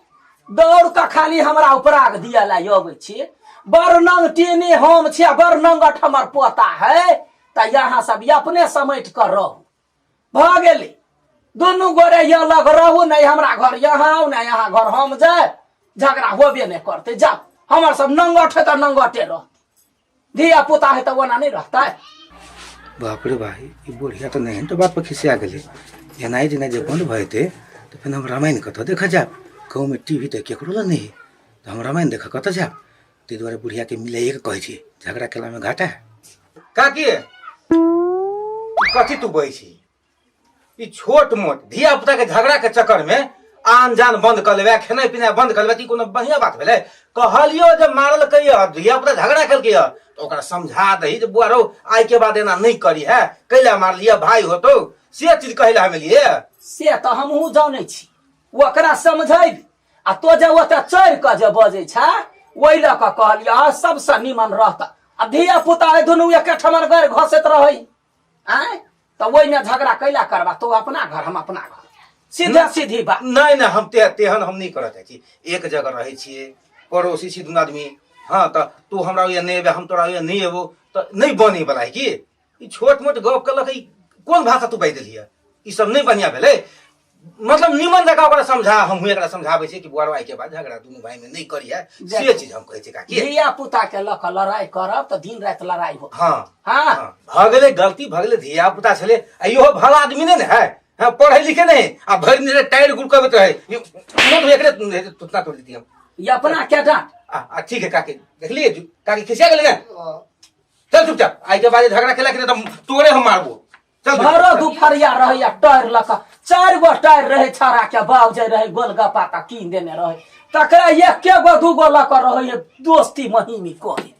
दौड़ कऽ खाली हमरा उपराग दिअ ला अबै छियै। बड़ नंग टीनी हम छियै, बड़ नंगट हमर पोता है, तऽ यहाँ सब अपने समेट कऽ रहू। भऽ गेलै, दुनू गोरे यहाँ लग रहू, नहि हमरा घर यहाँ आउ, नहि यहाँ घर हम जाय, झगड़ा होबे नहि करतै। जाउ, हमर सब नंगट है तऽ नंगटे रहतै, धिया पुता है तऽ ओना नहि रहतै। बाप रे भाई, ई बुढ़िया तऽ नहीं तो बात पर खिसिया गेलै। एनाइ जेनाइ जे बंद भऽ जेतै तऽ फेर हम रामायण कतऽ देखऽ जायब? गाँवमे टीवी तऽ केकरो लग नहि है, तऽ हम रामायण देखऽ कतऽ जायब? ताहि दुआरे बुढ़ियाके मिलाइए के कहै छी, झगड़ा केलामे घाटा है। काकी कथी तू बजै छी? ई छोट मोट धिया पुता के झगड़ा के चक्कर में आन जान बंद कर लेबै, खेनाइ पिनाइ बंद कर लेबै, ई कोनो बढ़िया बात भेलै? कहलियो जे मारलकै धिया पुता झगड़ा केलकै तऽ ओकरा समझा दही जे बुआ रौ आइ के बाद एना नहीं करी है, कैला मारलियै भाई होतौ, से चीज कहै लए हम एलियै। से तऽ हमहूँ जानै छी, ओकरा समझेबी आ तो जे ओतऽ चढ़ि कऽ जे बजै छै ओहि लऽ कऽ कहलियै सबसँ निमन रहत। आ धिया पुता एहि दुनू एकेठमन गैर घसैत रहै आँय, तऽ ओहिमे झगड़ा कैला करबा? तो अपना घर हम अपना घर, सीधे सीधी बात। नहीं नहीं, हम तेहन हम नहीं करऽ चाहै छी। एक जगह रहै छियै, पड़ोसी छी दुनू आदमी। हाँ तऽ तू हमरा ओहिया नहि एबे, हम तोरा ओहिया नहि एबो, तऽ नहि बने वाला है की? ई छोट मोट गप केलक, ई कोन भाषा तू बाजि देलियै? ई सब नहि बढ़िया भेलै। मतलब निमन जकाँ ओकरा समझा, हमहूँ एकरा समझाबै छियै कि बुआरो आइ के बाद झगड़ा दुनू भाई में नहीं करिहे, से चीज हम कहै छियै काकी। धिया पुता के लऽ कऽ लड़ाइ करब तऽ दिन राति लड़ाइ हो। हाँ हाँ भऽ गेलै गलती, भऽ गेलै, धिया पुता छलै आ इहो भला आदमी नहि ने है, हाँ, पढ़ै लिखे नहि आ भरि दिन टायर गुड़कबैत रहै। एकरे तुतना तोड़ि दितियै हम। ई अपना के डाँट। आ ठीक है काकी, देखलियै काकी खिसिया गेलै ने? चल चुपचाप, आइ के बाद झगड़ा केला कि नहि तऽ तोरे हम मारबो। चल भरो दुपहरिया रहैया टायर लऽ कऽ, 4 गो टायर रहै छाड़ा के बाप जे रहै गोलगप्पा तऽ कीन देने रहै, तकरा एके गो 2 गो लऽ कऽ रहैया दोस्ती महीमी करे।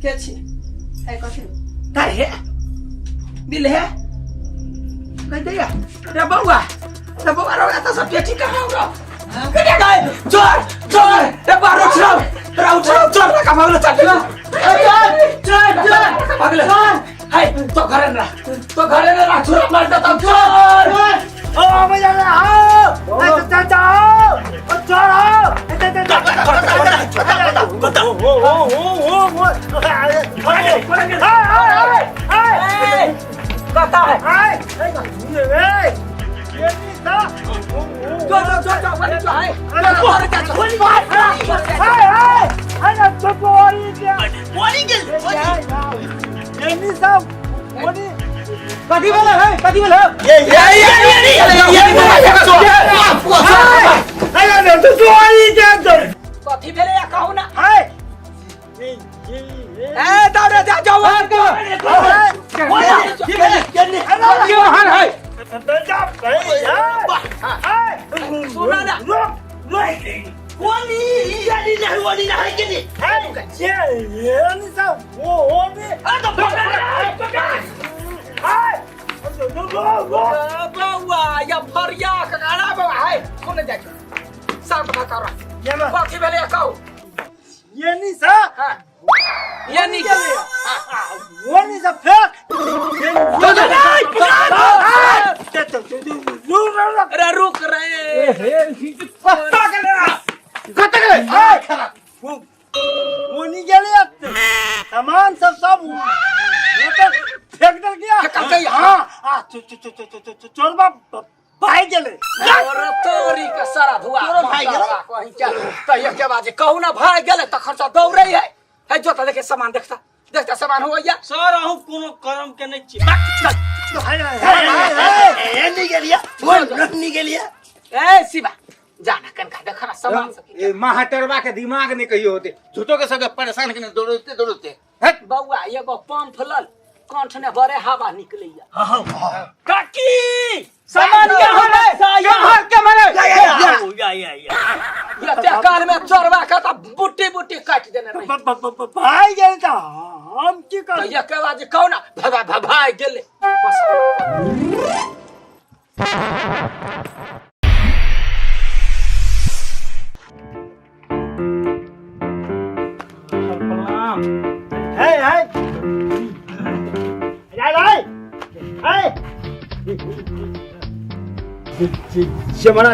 के छी है कथी तार हे बिल हे कह दैया रे बौआ, रे बौआ रे, एतऽ सब बेटी कहाँ उड़ो कने गए? चोर चोर रे बौआ, उठ रहो रे, उठ रहो, चोर रे, भागलो, चल चल चल चल भागलो। हाय तो घरे न रह, तो घरे न रह, छुरा मार देता हूं, चोर। ओ भैया आओ, चाचा आओ, ओ चोर आओ। कता है? जो जो जो जो वही जो है कथी भेलै है कथी भेलै ये ये ये कथी भेलै या कहू ना है ए दौड़े जा जाओ है सुना ना बउआ या फरिया के गाना बउआ है सुन जा शांत भऽ कर कथी भेलै या कहू ये नहीं सा ये नहीं वो नहीं सा फेंक अरे रुक रे वो नहीं गेले सामान सब सब वो तो फेंक दल गया हाँ आ चोरबा भाई गेले और तोरी के सारा धुआ तोरो भाई गेलै? कहीं क्या तो ये के बाजे कहू ना भाग गेलै तखन से दौड़ै है है जो देखे सामान देखता देखता सामान हो गया सर अहूँ कोनो कर्म के नहीं छी नहीं गेलिया ए शिवा जाना कनका देखना सामान सब ए महाटरवा के दिमाग नहीं कहियो होते झूठो के संगे परेशान के दौड़ते दौड़ते हट बउआ एगो पंप लल कंठ ने बड़े हवा निकलैया काकी सामान यहाँ है यहाँ के मारे या या या ये ते काल में चोरवा के तो बुट्टी बुट्टी काट देने रही भाई गेले तो हम की तो कर ये के बाजे कहू ना भगा भगाई गेलै बस प्रणाम है है है है जमरा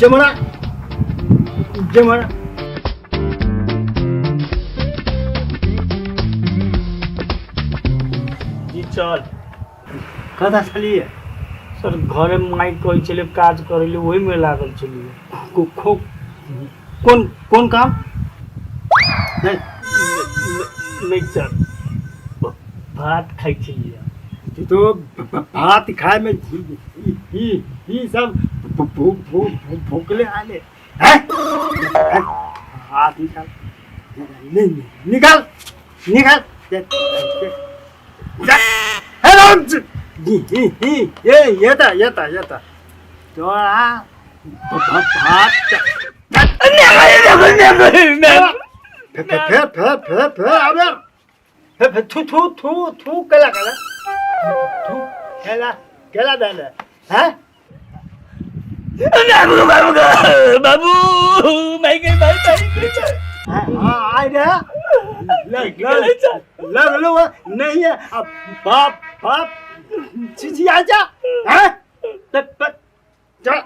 जमरा जमरा जी चल कथा छलिए सर घरे माइ कहै छलै काज करै ले ओहिमे लागल छलियै कोन कोन काम नहीं नहि सर भात खाइ छलियै तो भात खाए में ई सब भूखले आले हैं हाथ निकाल नहीं निकाल निकाल हेलो ये ये था ये था ये था तोरा भात फे फे फे फे फे अबे फे फे थू थू थू थू केला केला थू केला केला दाले हैं बाबू बाबू बाबू माइ गई भाई भाई हाँ आए रे लग लग लग लो नहीं है अब बाप बाप चीची आ जा हैं ते पे जा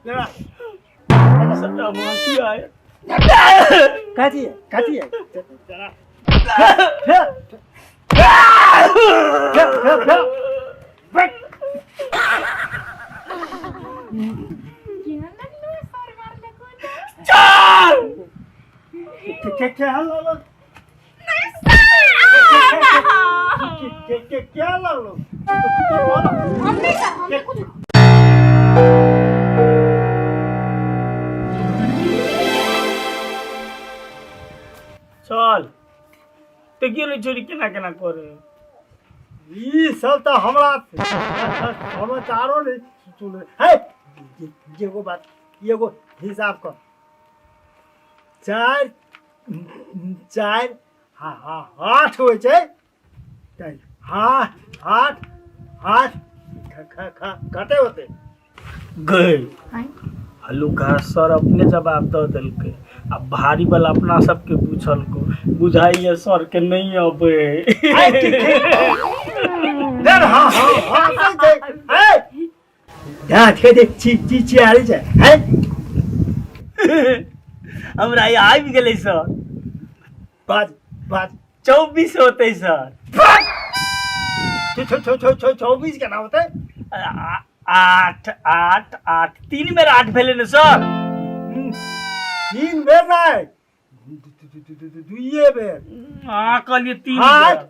जा सट्टा माफी आए काटी है काटी है चला फे फे फे फे बैठ चल क्या क्या लगलो क्या क्या क्या लगलो चल तऽ गेलै छोरी केना केना करे ई सब तऽ हमरा समाचारो नहीं सुने है एगो बात एगो हिसाब कर चारि चारि हाँ हाँ आठ होइ छै तऽ हाँ आठ आठ कते होतै गए हल्लुका सर अपने जवाब दऽ देलकै आ भारी वाला अपना सबके पूछलको बुझाइए सर के नहीं अबै। हाँ हाँ हाँ सही छै है हाँ ठीक छी छी छी आरी छै है हमरा ई आबि गेलै सर। बाज बाज 24 होतै सर। 24 केना होतै? 8 8 8 3 बेर 8 भेलै ने सर? 3 बेर नहि, दुइये बेर। अहाँ कहलियै 3 आठ बेर।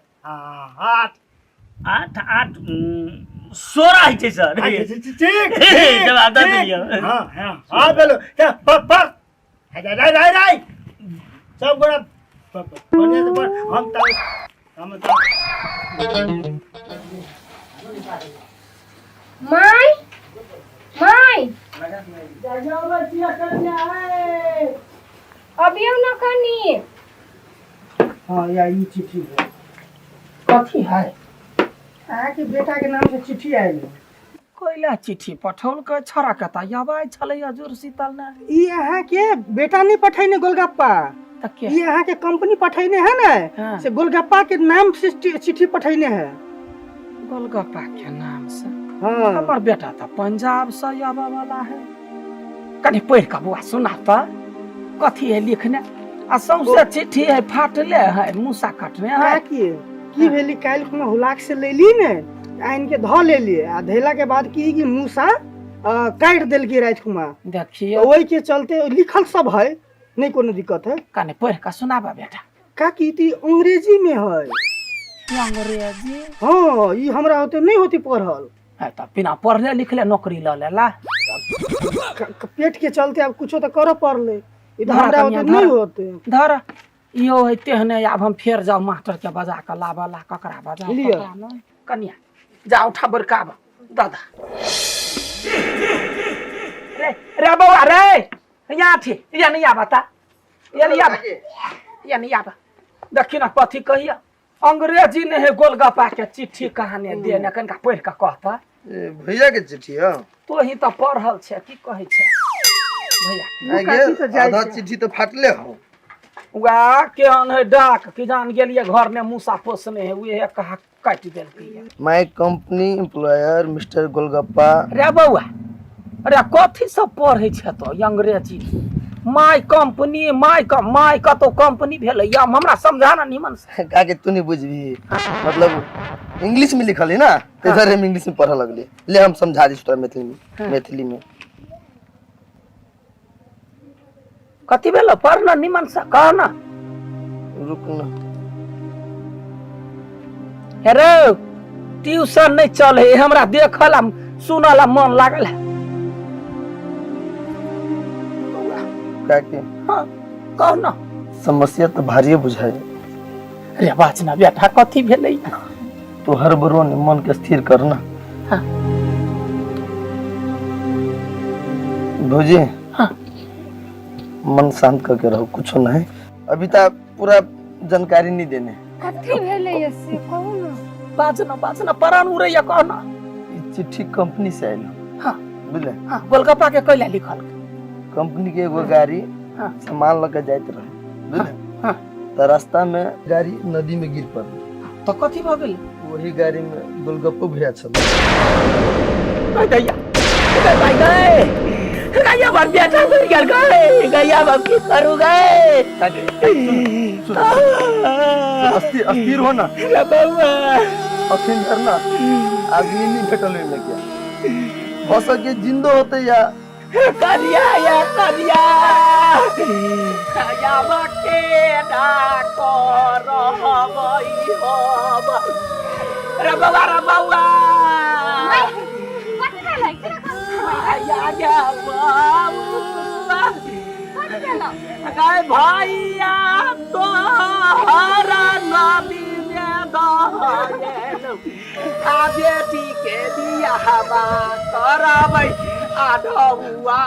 8 8 8 16 होइ छै सर। ठीक, जवाब दऽ ठीक। देलियै। हाँ हाँ हाँ, बोलो पर पर राय राय राय सब गोरा बढ़िया से पढ़। हम तऽ माय माय, अबियौ न कनी। हाँ, या ई चिट्ठी है। कथी है? अहाँके बेटा के नाम से चिट्ठी आयल है। कोइला चिट्ठी पठौलकै छौड़ा के तऽ आवाज छलैया जोर शीतल ने। ई अहाँके बेटा नहीं पठैने गोलगप्पा, तऽ के? ई अहाँके कंपनी पठैने है ने। हाँ। से गोलगप्पा के नाम से चिट्ठी पठैने है। गोलगप्पा के नाम से? हाँ। हमर बेटा तऽ पंजाब से आबऽ वाला है। कनि पढ़ि कऽ बौआ सुना तऽ, कथी है लिखने? आ सौंसे चिट्ठी है फाटले है, मूसा कटने है। काकी, की भेली, काल्हि खुना हुलाक से लेली ने, आनि के धऽ लेली, आ धैला के बाद की कि मूसा काटि देलकै राति खुमा। देखियौ। ओहि के चलते लिखल सब है, नहीं कोनो दिक्कत है। कनि पढ़ि कऽ सुनाबऽ बेटा। काकी, ई अंग्रेजी में है। अंग्रेजी? हाँ, ई हमरा होते नहीं होती पढ़ल। है तऽ बिना पढ़ले लिखले नौकरी लऽ लेला। पेट के चलते आब कुछो तऽ करऽ पड़लै। ई तऽ धरा हमरा कनिया, होते नहीं धरा। होते। धर इहो है तेहने। आब हम फेर जाउ मास्टर के बजा कऽ लाबऽ ला, ककरा बजाउ? लिअ। ककरा नहि। कनिया जा उठा बड़काब दादा रे। रे बौआ रे, यहाँ थी, यहाँ नहीं आबा ता, यहाँ नहीं आबा, यहाँ नहीं आबा। देखी ना कथी कहिया, अंग्रेजी नहीं है, गोलगप्पा के चिट्ठी कहानी दे ने, कनिका पढ़ि कऽ कहता। ए, भैया के चिट्ठी है। तो ही तऽ पढ़ल छै, की कहै छै भैया? आइ गे, आधा चिट्ठी तऽ फाटले हो। वएह केहन है डाक कि जान गेलियै, घर में मूसा पोसने है, उहे कहा काटि देलकै। My company employer mister golgappa. रे बौआ रे, कथी सब पढ़ै छै तो अंग्रेजी? My company, my my कतौ कंपनी भेलै या? हमरा समझा ना निमन से। काके, तू नहीं बुझबी, मतलब इंग्लिश में लिखल है ना, तो इधर हम इंग्लिश में पढ़े लगले। ले, हम समझा दी तोरा मैथिली में। हाँ। मैथिली में। कथी भेल? पढ़ ना निमन से, कह ना। रुक ना। हे रे, ट्यूशन नहीं चले, हमरा देखल आ सुनल आ मन लागल है। काके। हाँ, कह ना। समस्या तो भारी बुझाई। रे बाज ना बेटा, कथी भेलै? तो हर बरो ने मन के स्थिर करना। हाँ। भौजी। हाँ। मन शांत करके रहो, कुछ नहीं, अभी तक पूरा जानकारी नहीं देने। कथी भेलै से कहू ना। बाज ना, बाज ना, परान उड़ैया, कह ना। ई चिट्ठी कंपनी से आयल। हाँ। बुझले? हाँ, गोलगप्पा के कैला लिखल? कंपनी के एगो गाड़ी हाँ। सामान लके जाइत रहे, बुझले? हाँ। तो रास्ता में गाड़ी नदी में गिर पड़ल। तो कथी भऽ गेल? वही गाड़ी में गोलगप्पो भैया छल। गैया गै गै गैया, बाप बेटा मरि गेल गै गैया, बाप की करू गै? अस्थिर अस्थिर हो ना। रे बौआ। अखन धरना आदमी नहीं भेटल ओहिमे, क्या हो सके जिंदो होते या करिया या करिया या के ना करबै हम रे बौआ, रे बौआ। कथी भेलै? केना या गे बौआ। कथी भेलै? गै भैया तोहरा नदी में दहेल, आ बेटी के बियाहवा करबै, आ ढौआ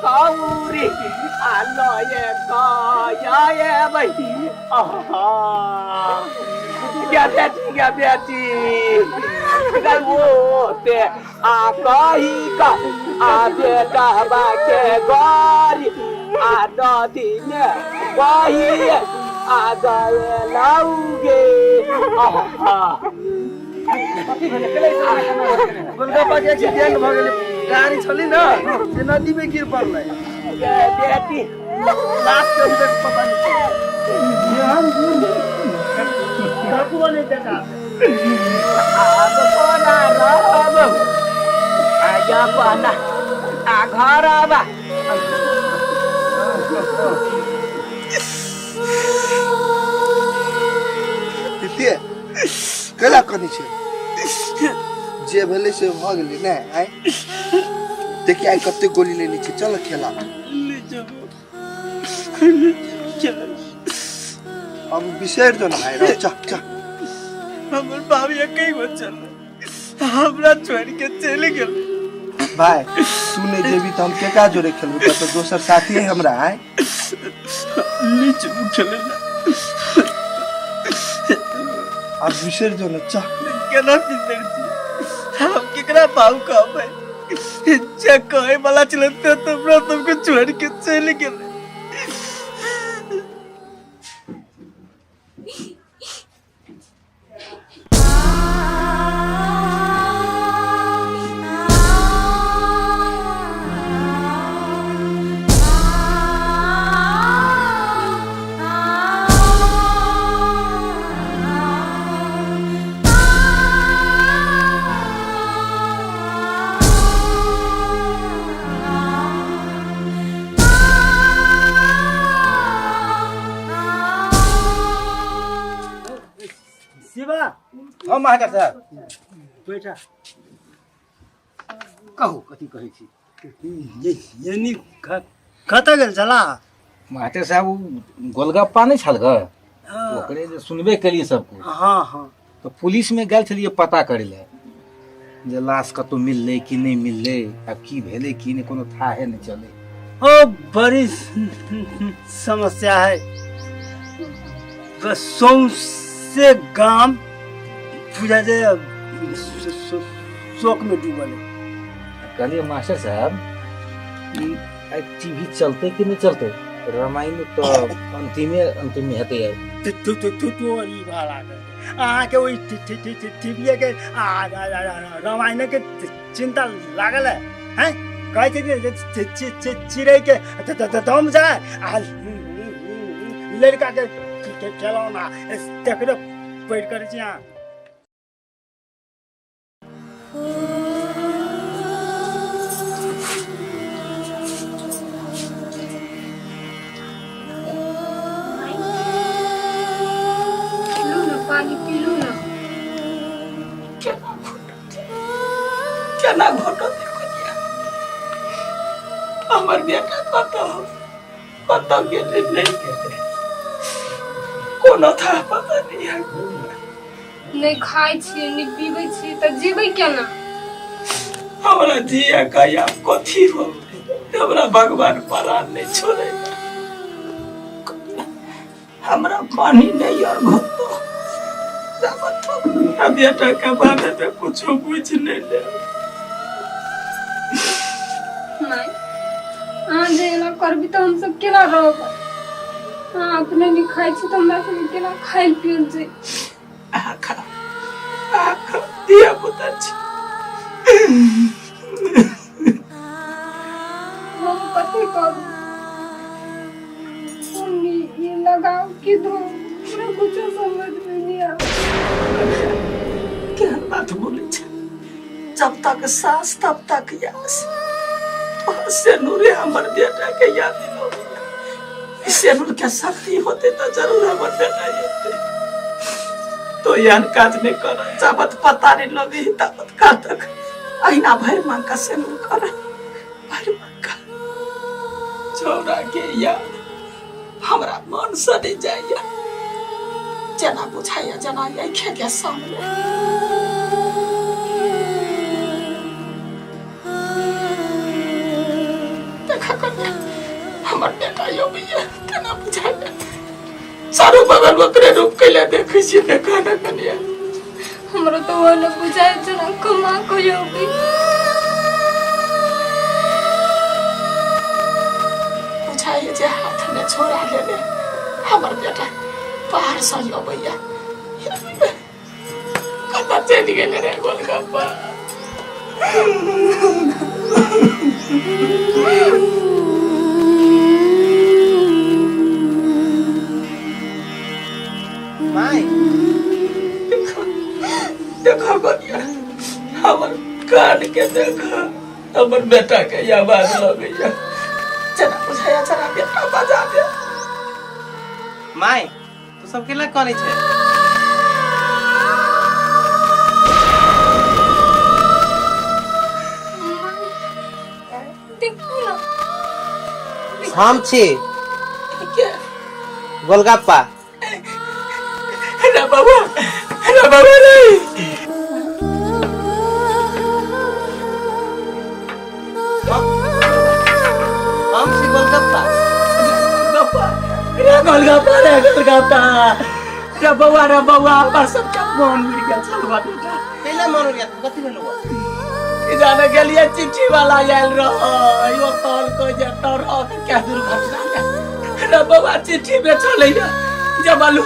कौरी आ लए गएबै। आहा गे बेटी, गे बेटी गै, ओते आ कही का आ बेटा के गरी आ नदी में बही आ गए लाऊगे। आहा। गोलगप्पा के एक्सीडेंट भऽ गेलै, गाड़ी छली ना से नदी में गिर पड़लै। गे बेटी। लाश के अभी तक पता नहीं चलल। ककरो नहीं बेटा। आब कोना रहब? अपना आ घर आबा। पितिये कैला कनी छै जे भेलै से भऽ गेलै ने। आइ देखी, आइ कते गोली लेने छै। चल खेला। अब बिसरि जो ना भाइ, रह, चल चल। हमर बाबू एके गो चल हमरा छोड़ के चलि गेल। भाइ, तू नहि जेबी तऽ हम केकरा जोरे खेलबै? तऽ दोसर साथी है हमरा आइ? नहि जेबू खेलै ला। अब बिसरि जो ना, चल। केना बिसरि छी? हम केकरा बाबू कहबै? जे कहे वाला छलै से तऽ हमरा सबके छोड़ के चलि गेलै। शिवा। हाँ मास्टर साहब। बेटा। कहू, कथी कहै छी? यानी कतऽ गेल छला? मास्टर साहब, ओ गोलगप्पा नहि छल ग, ओकरे जे सुनबे केलिए सब कुछ। हाँ हाँ। तऽ पुलिस में गेल छलियै पता करै लए जे लाश कतौ मिललै कि नहि मिललै, आब की भेलै की नहि, कोनो थाहे नहि चलै। ओ बड़ी समस्या है। बस सौंसे गाम बुझा जे शोक में डूबल है। कहलियै मास्टर साहब, ई आइ टीवी चलतै कि नहि चलतै? रामायण तऽ अंतिमे अंतिम हेतै आइ। तू तू तू तू ई वाला अहाँके ओहि टीवीए के रामायण के चिंता लागल है? हैं, कहै छै जे चिड़ै के दम जाय आ लड़का के खेलौना, तकरे पैर करै छी अहाँ। पीलू ना, पानी पीलू ना। केना घटत कनिया? हमर बेटा कतऽ कतऽ गेलै, नहि गेलै, कोनो था पता नहीं है। नहि खाइ छियै, नहि पीबै छियै, तऽ जीबै केना? हमरा जिया का आब कथी हो? हमरा भगवान प्राण नहीं छोड़े। हमरा पानी नहीं और घुटतो बेटा के बारे में कुछो बुझ नहीं ले। माय, अहाँ जे एना करबी तऽ हमसब केना रहबै? अहाँ अपने नहि खाइ छी तऽ हमरा सबके केना खाइ पियल छै? धिया पुता छी। हम कथी करू? मम्मी, ई लगाउ कि धो, हमरा कुछो समझ में नहीं आवे। केहन बात बोलै छै? जब तक सास तब तक यास। तोहर सेनुरे हमर बेटा के याद दिलो। ई सेनुर के शक्ति होते तऽ जरूर हमर बेटा एते। तो एहन काज नहि कर। जाबत पता नहीं लगी ताबत का तक अहिना भरि मांग का सेनुर कर, भरि मांग का। छौड़ा के याद हमरा मन से नहीं जाइया। जेना बुझाइया जेना आँखे के सामने। देखा कन्या, हमर बेटा अबैया, केना बुझाइया चारू बगल ओकरे रूप कैला देखै छियै। देखा ना कन्या। हमरो तो वो न बुझाय जेना कमा को अबै। बुझाइया जे हाथ में छोड़ा लेने हमर बेटा बाहर से अबैया। कतऽ चलि गेलै रे गोलगप्पा? माय। देखो, देखो कन्या, हमर कान के देखो। हमर बेटा के आवाज लगैया जेना बुझाइया जेना बेटा बजा दे। माय, तू सब केला करै छै? देखू ना। हम छी गोलगप्पा। रे बाबा, रे बाबा रे। हम छी गोलगप्पा। रे गोलगप्पा, रे गोलगप्पा, रे बौआ, रे बौआ, हमर सबके मन उड़ि गेल छल बा बेटा। कैला मन उड़ि गेल? कथी भेलौ? ई जाने गेलियै, चिट्ठी वाला आयल रहै, यो कहलकै जे ट्रक के दुर्घटना मे रे बौआ चिट्ठी बेचलैया जबालू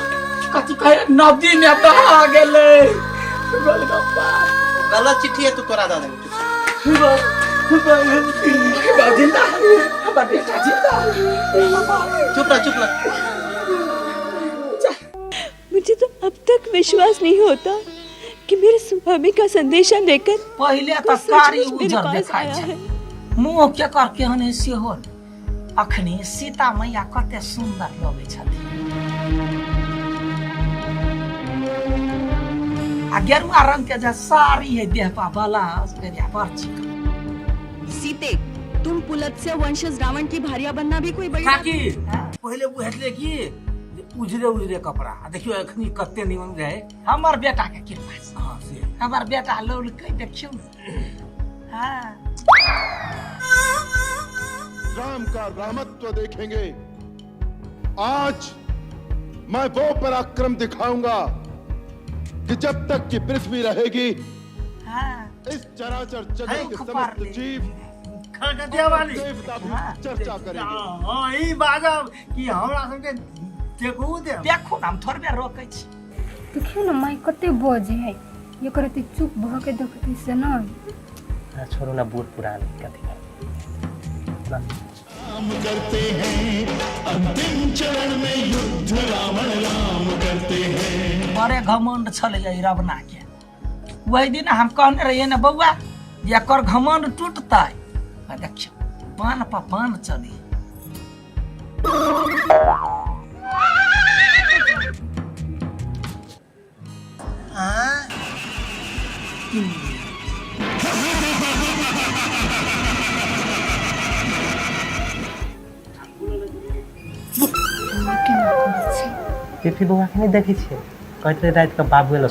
कथी कहे नदी में दहा गेलै गोलगप्पा। गलत चिट्ठी है, तू तोरा दऽ देबो। जिंदा, हमर बेटा जिंदा। चुप रह, चुप रह। मुझे तो अब तक विश्वास नहीं होता कि मेरे स्वामी का संदेशा लेकर पहिले कोई तऽ कारी सचमुच मेरे उजर पास देखाइ आया छै है। मुँह केकर केहन है सेहो ने। अखनी सीता मैया कते सुन्दर लगै छथिन आ गेरुआ रंग के जे साड़ी है देह पर ब्लाउज बेरिया बड़ चिकन। सीते, तुम पुलत्स्य वंशज रावण की भार्या बनना भी कोई बड़ी बात काकी, पहिले बुझले की जे उजरे उजरे कपड़ा, आ देखियो एखनी कते निमन रहे। हमर बेटा के कृपा से। हाँ, से। हमर बेटा लौलकै, देखियौ ने। हाँ। राम का रामत्व देखेंगे। आज मैं वो पराक्रम दिखाऊंगा कि जब तक कि पृथ्वी रहेगी हाँ। इस चराचर जगत के समस्त जीव खलकतिया वाली देवता भी चर्चा करेंगे। हाँ, ई बाजब कि हमरा सबके देखू दे। देखू ने, हम थोड़बे रोकै छी। देखियौ ने माय, कते बजै है, एकर एते चुप भऽ के देखतै से नहि। हाँ, छोड़ू ना, बूढ़ पुरान कथी करबै। राम करते हैं अंतिम चरण में युद्ध, रावण राम करते हैं। बड़े घमंड छलैया ई रवना के। वही दिन हम कहने रहियै ने बौआ जे एकर घमंड टूटतै, आ देखियौ पान पर पान चली। केना करै छै? पीपी बौआ के नहि देखै छियै? कहैत रहै राति कऽ बाबू एलौ।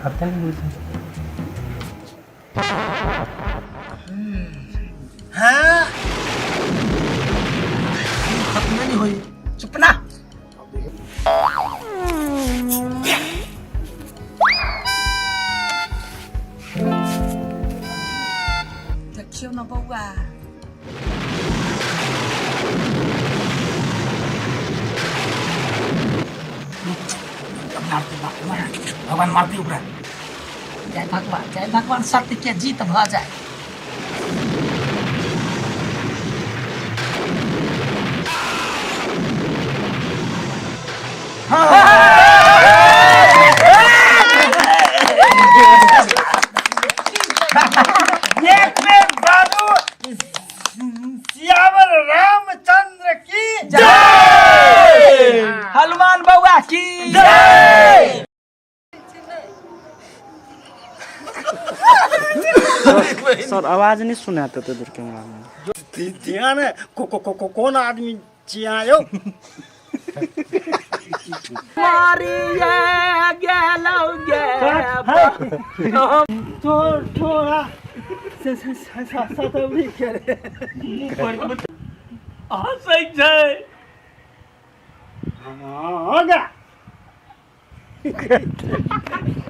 आब तऽ नहि बुझै। हाँ, खत्म नहीं होई, चुप ना। देखियौ ने बौआ। भगवान मारती ओकरा। जय भगवान, जय भगवान, सत्य के जीत भऽ जाय। एक बेर बाबू सियावर रामचंद्र की जय, हनुमान बौआ की जय। सर, आवाज नहीं सुनाते तो दूर कैमरा में ध्यान है। को को को को कौन आदमी चिया यो? मारिए गेलौ गे। तो थोड़ा से से से सतवरी करे हँसै छै। हाँ, गा।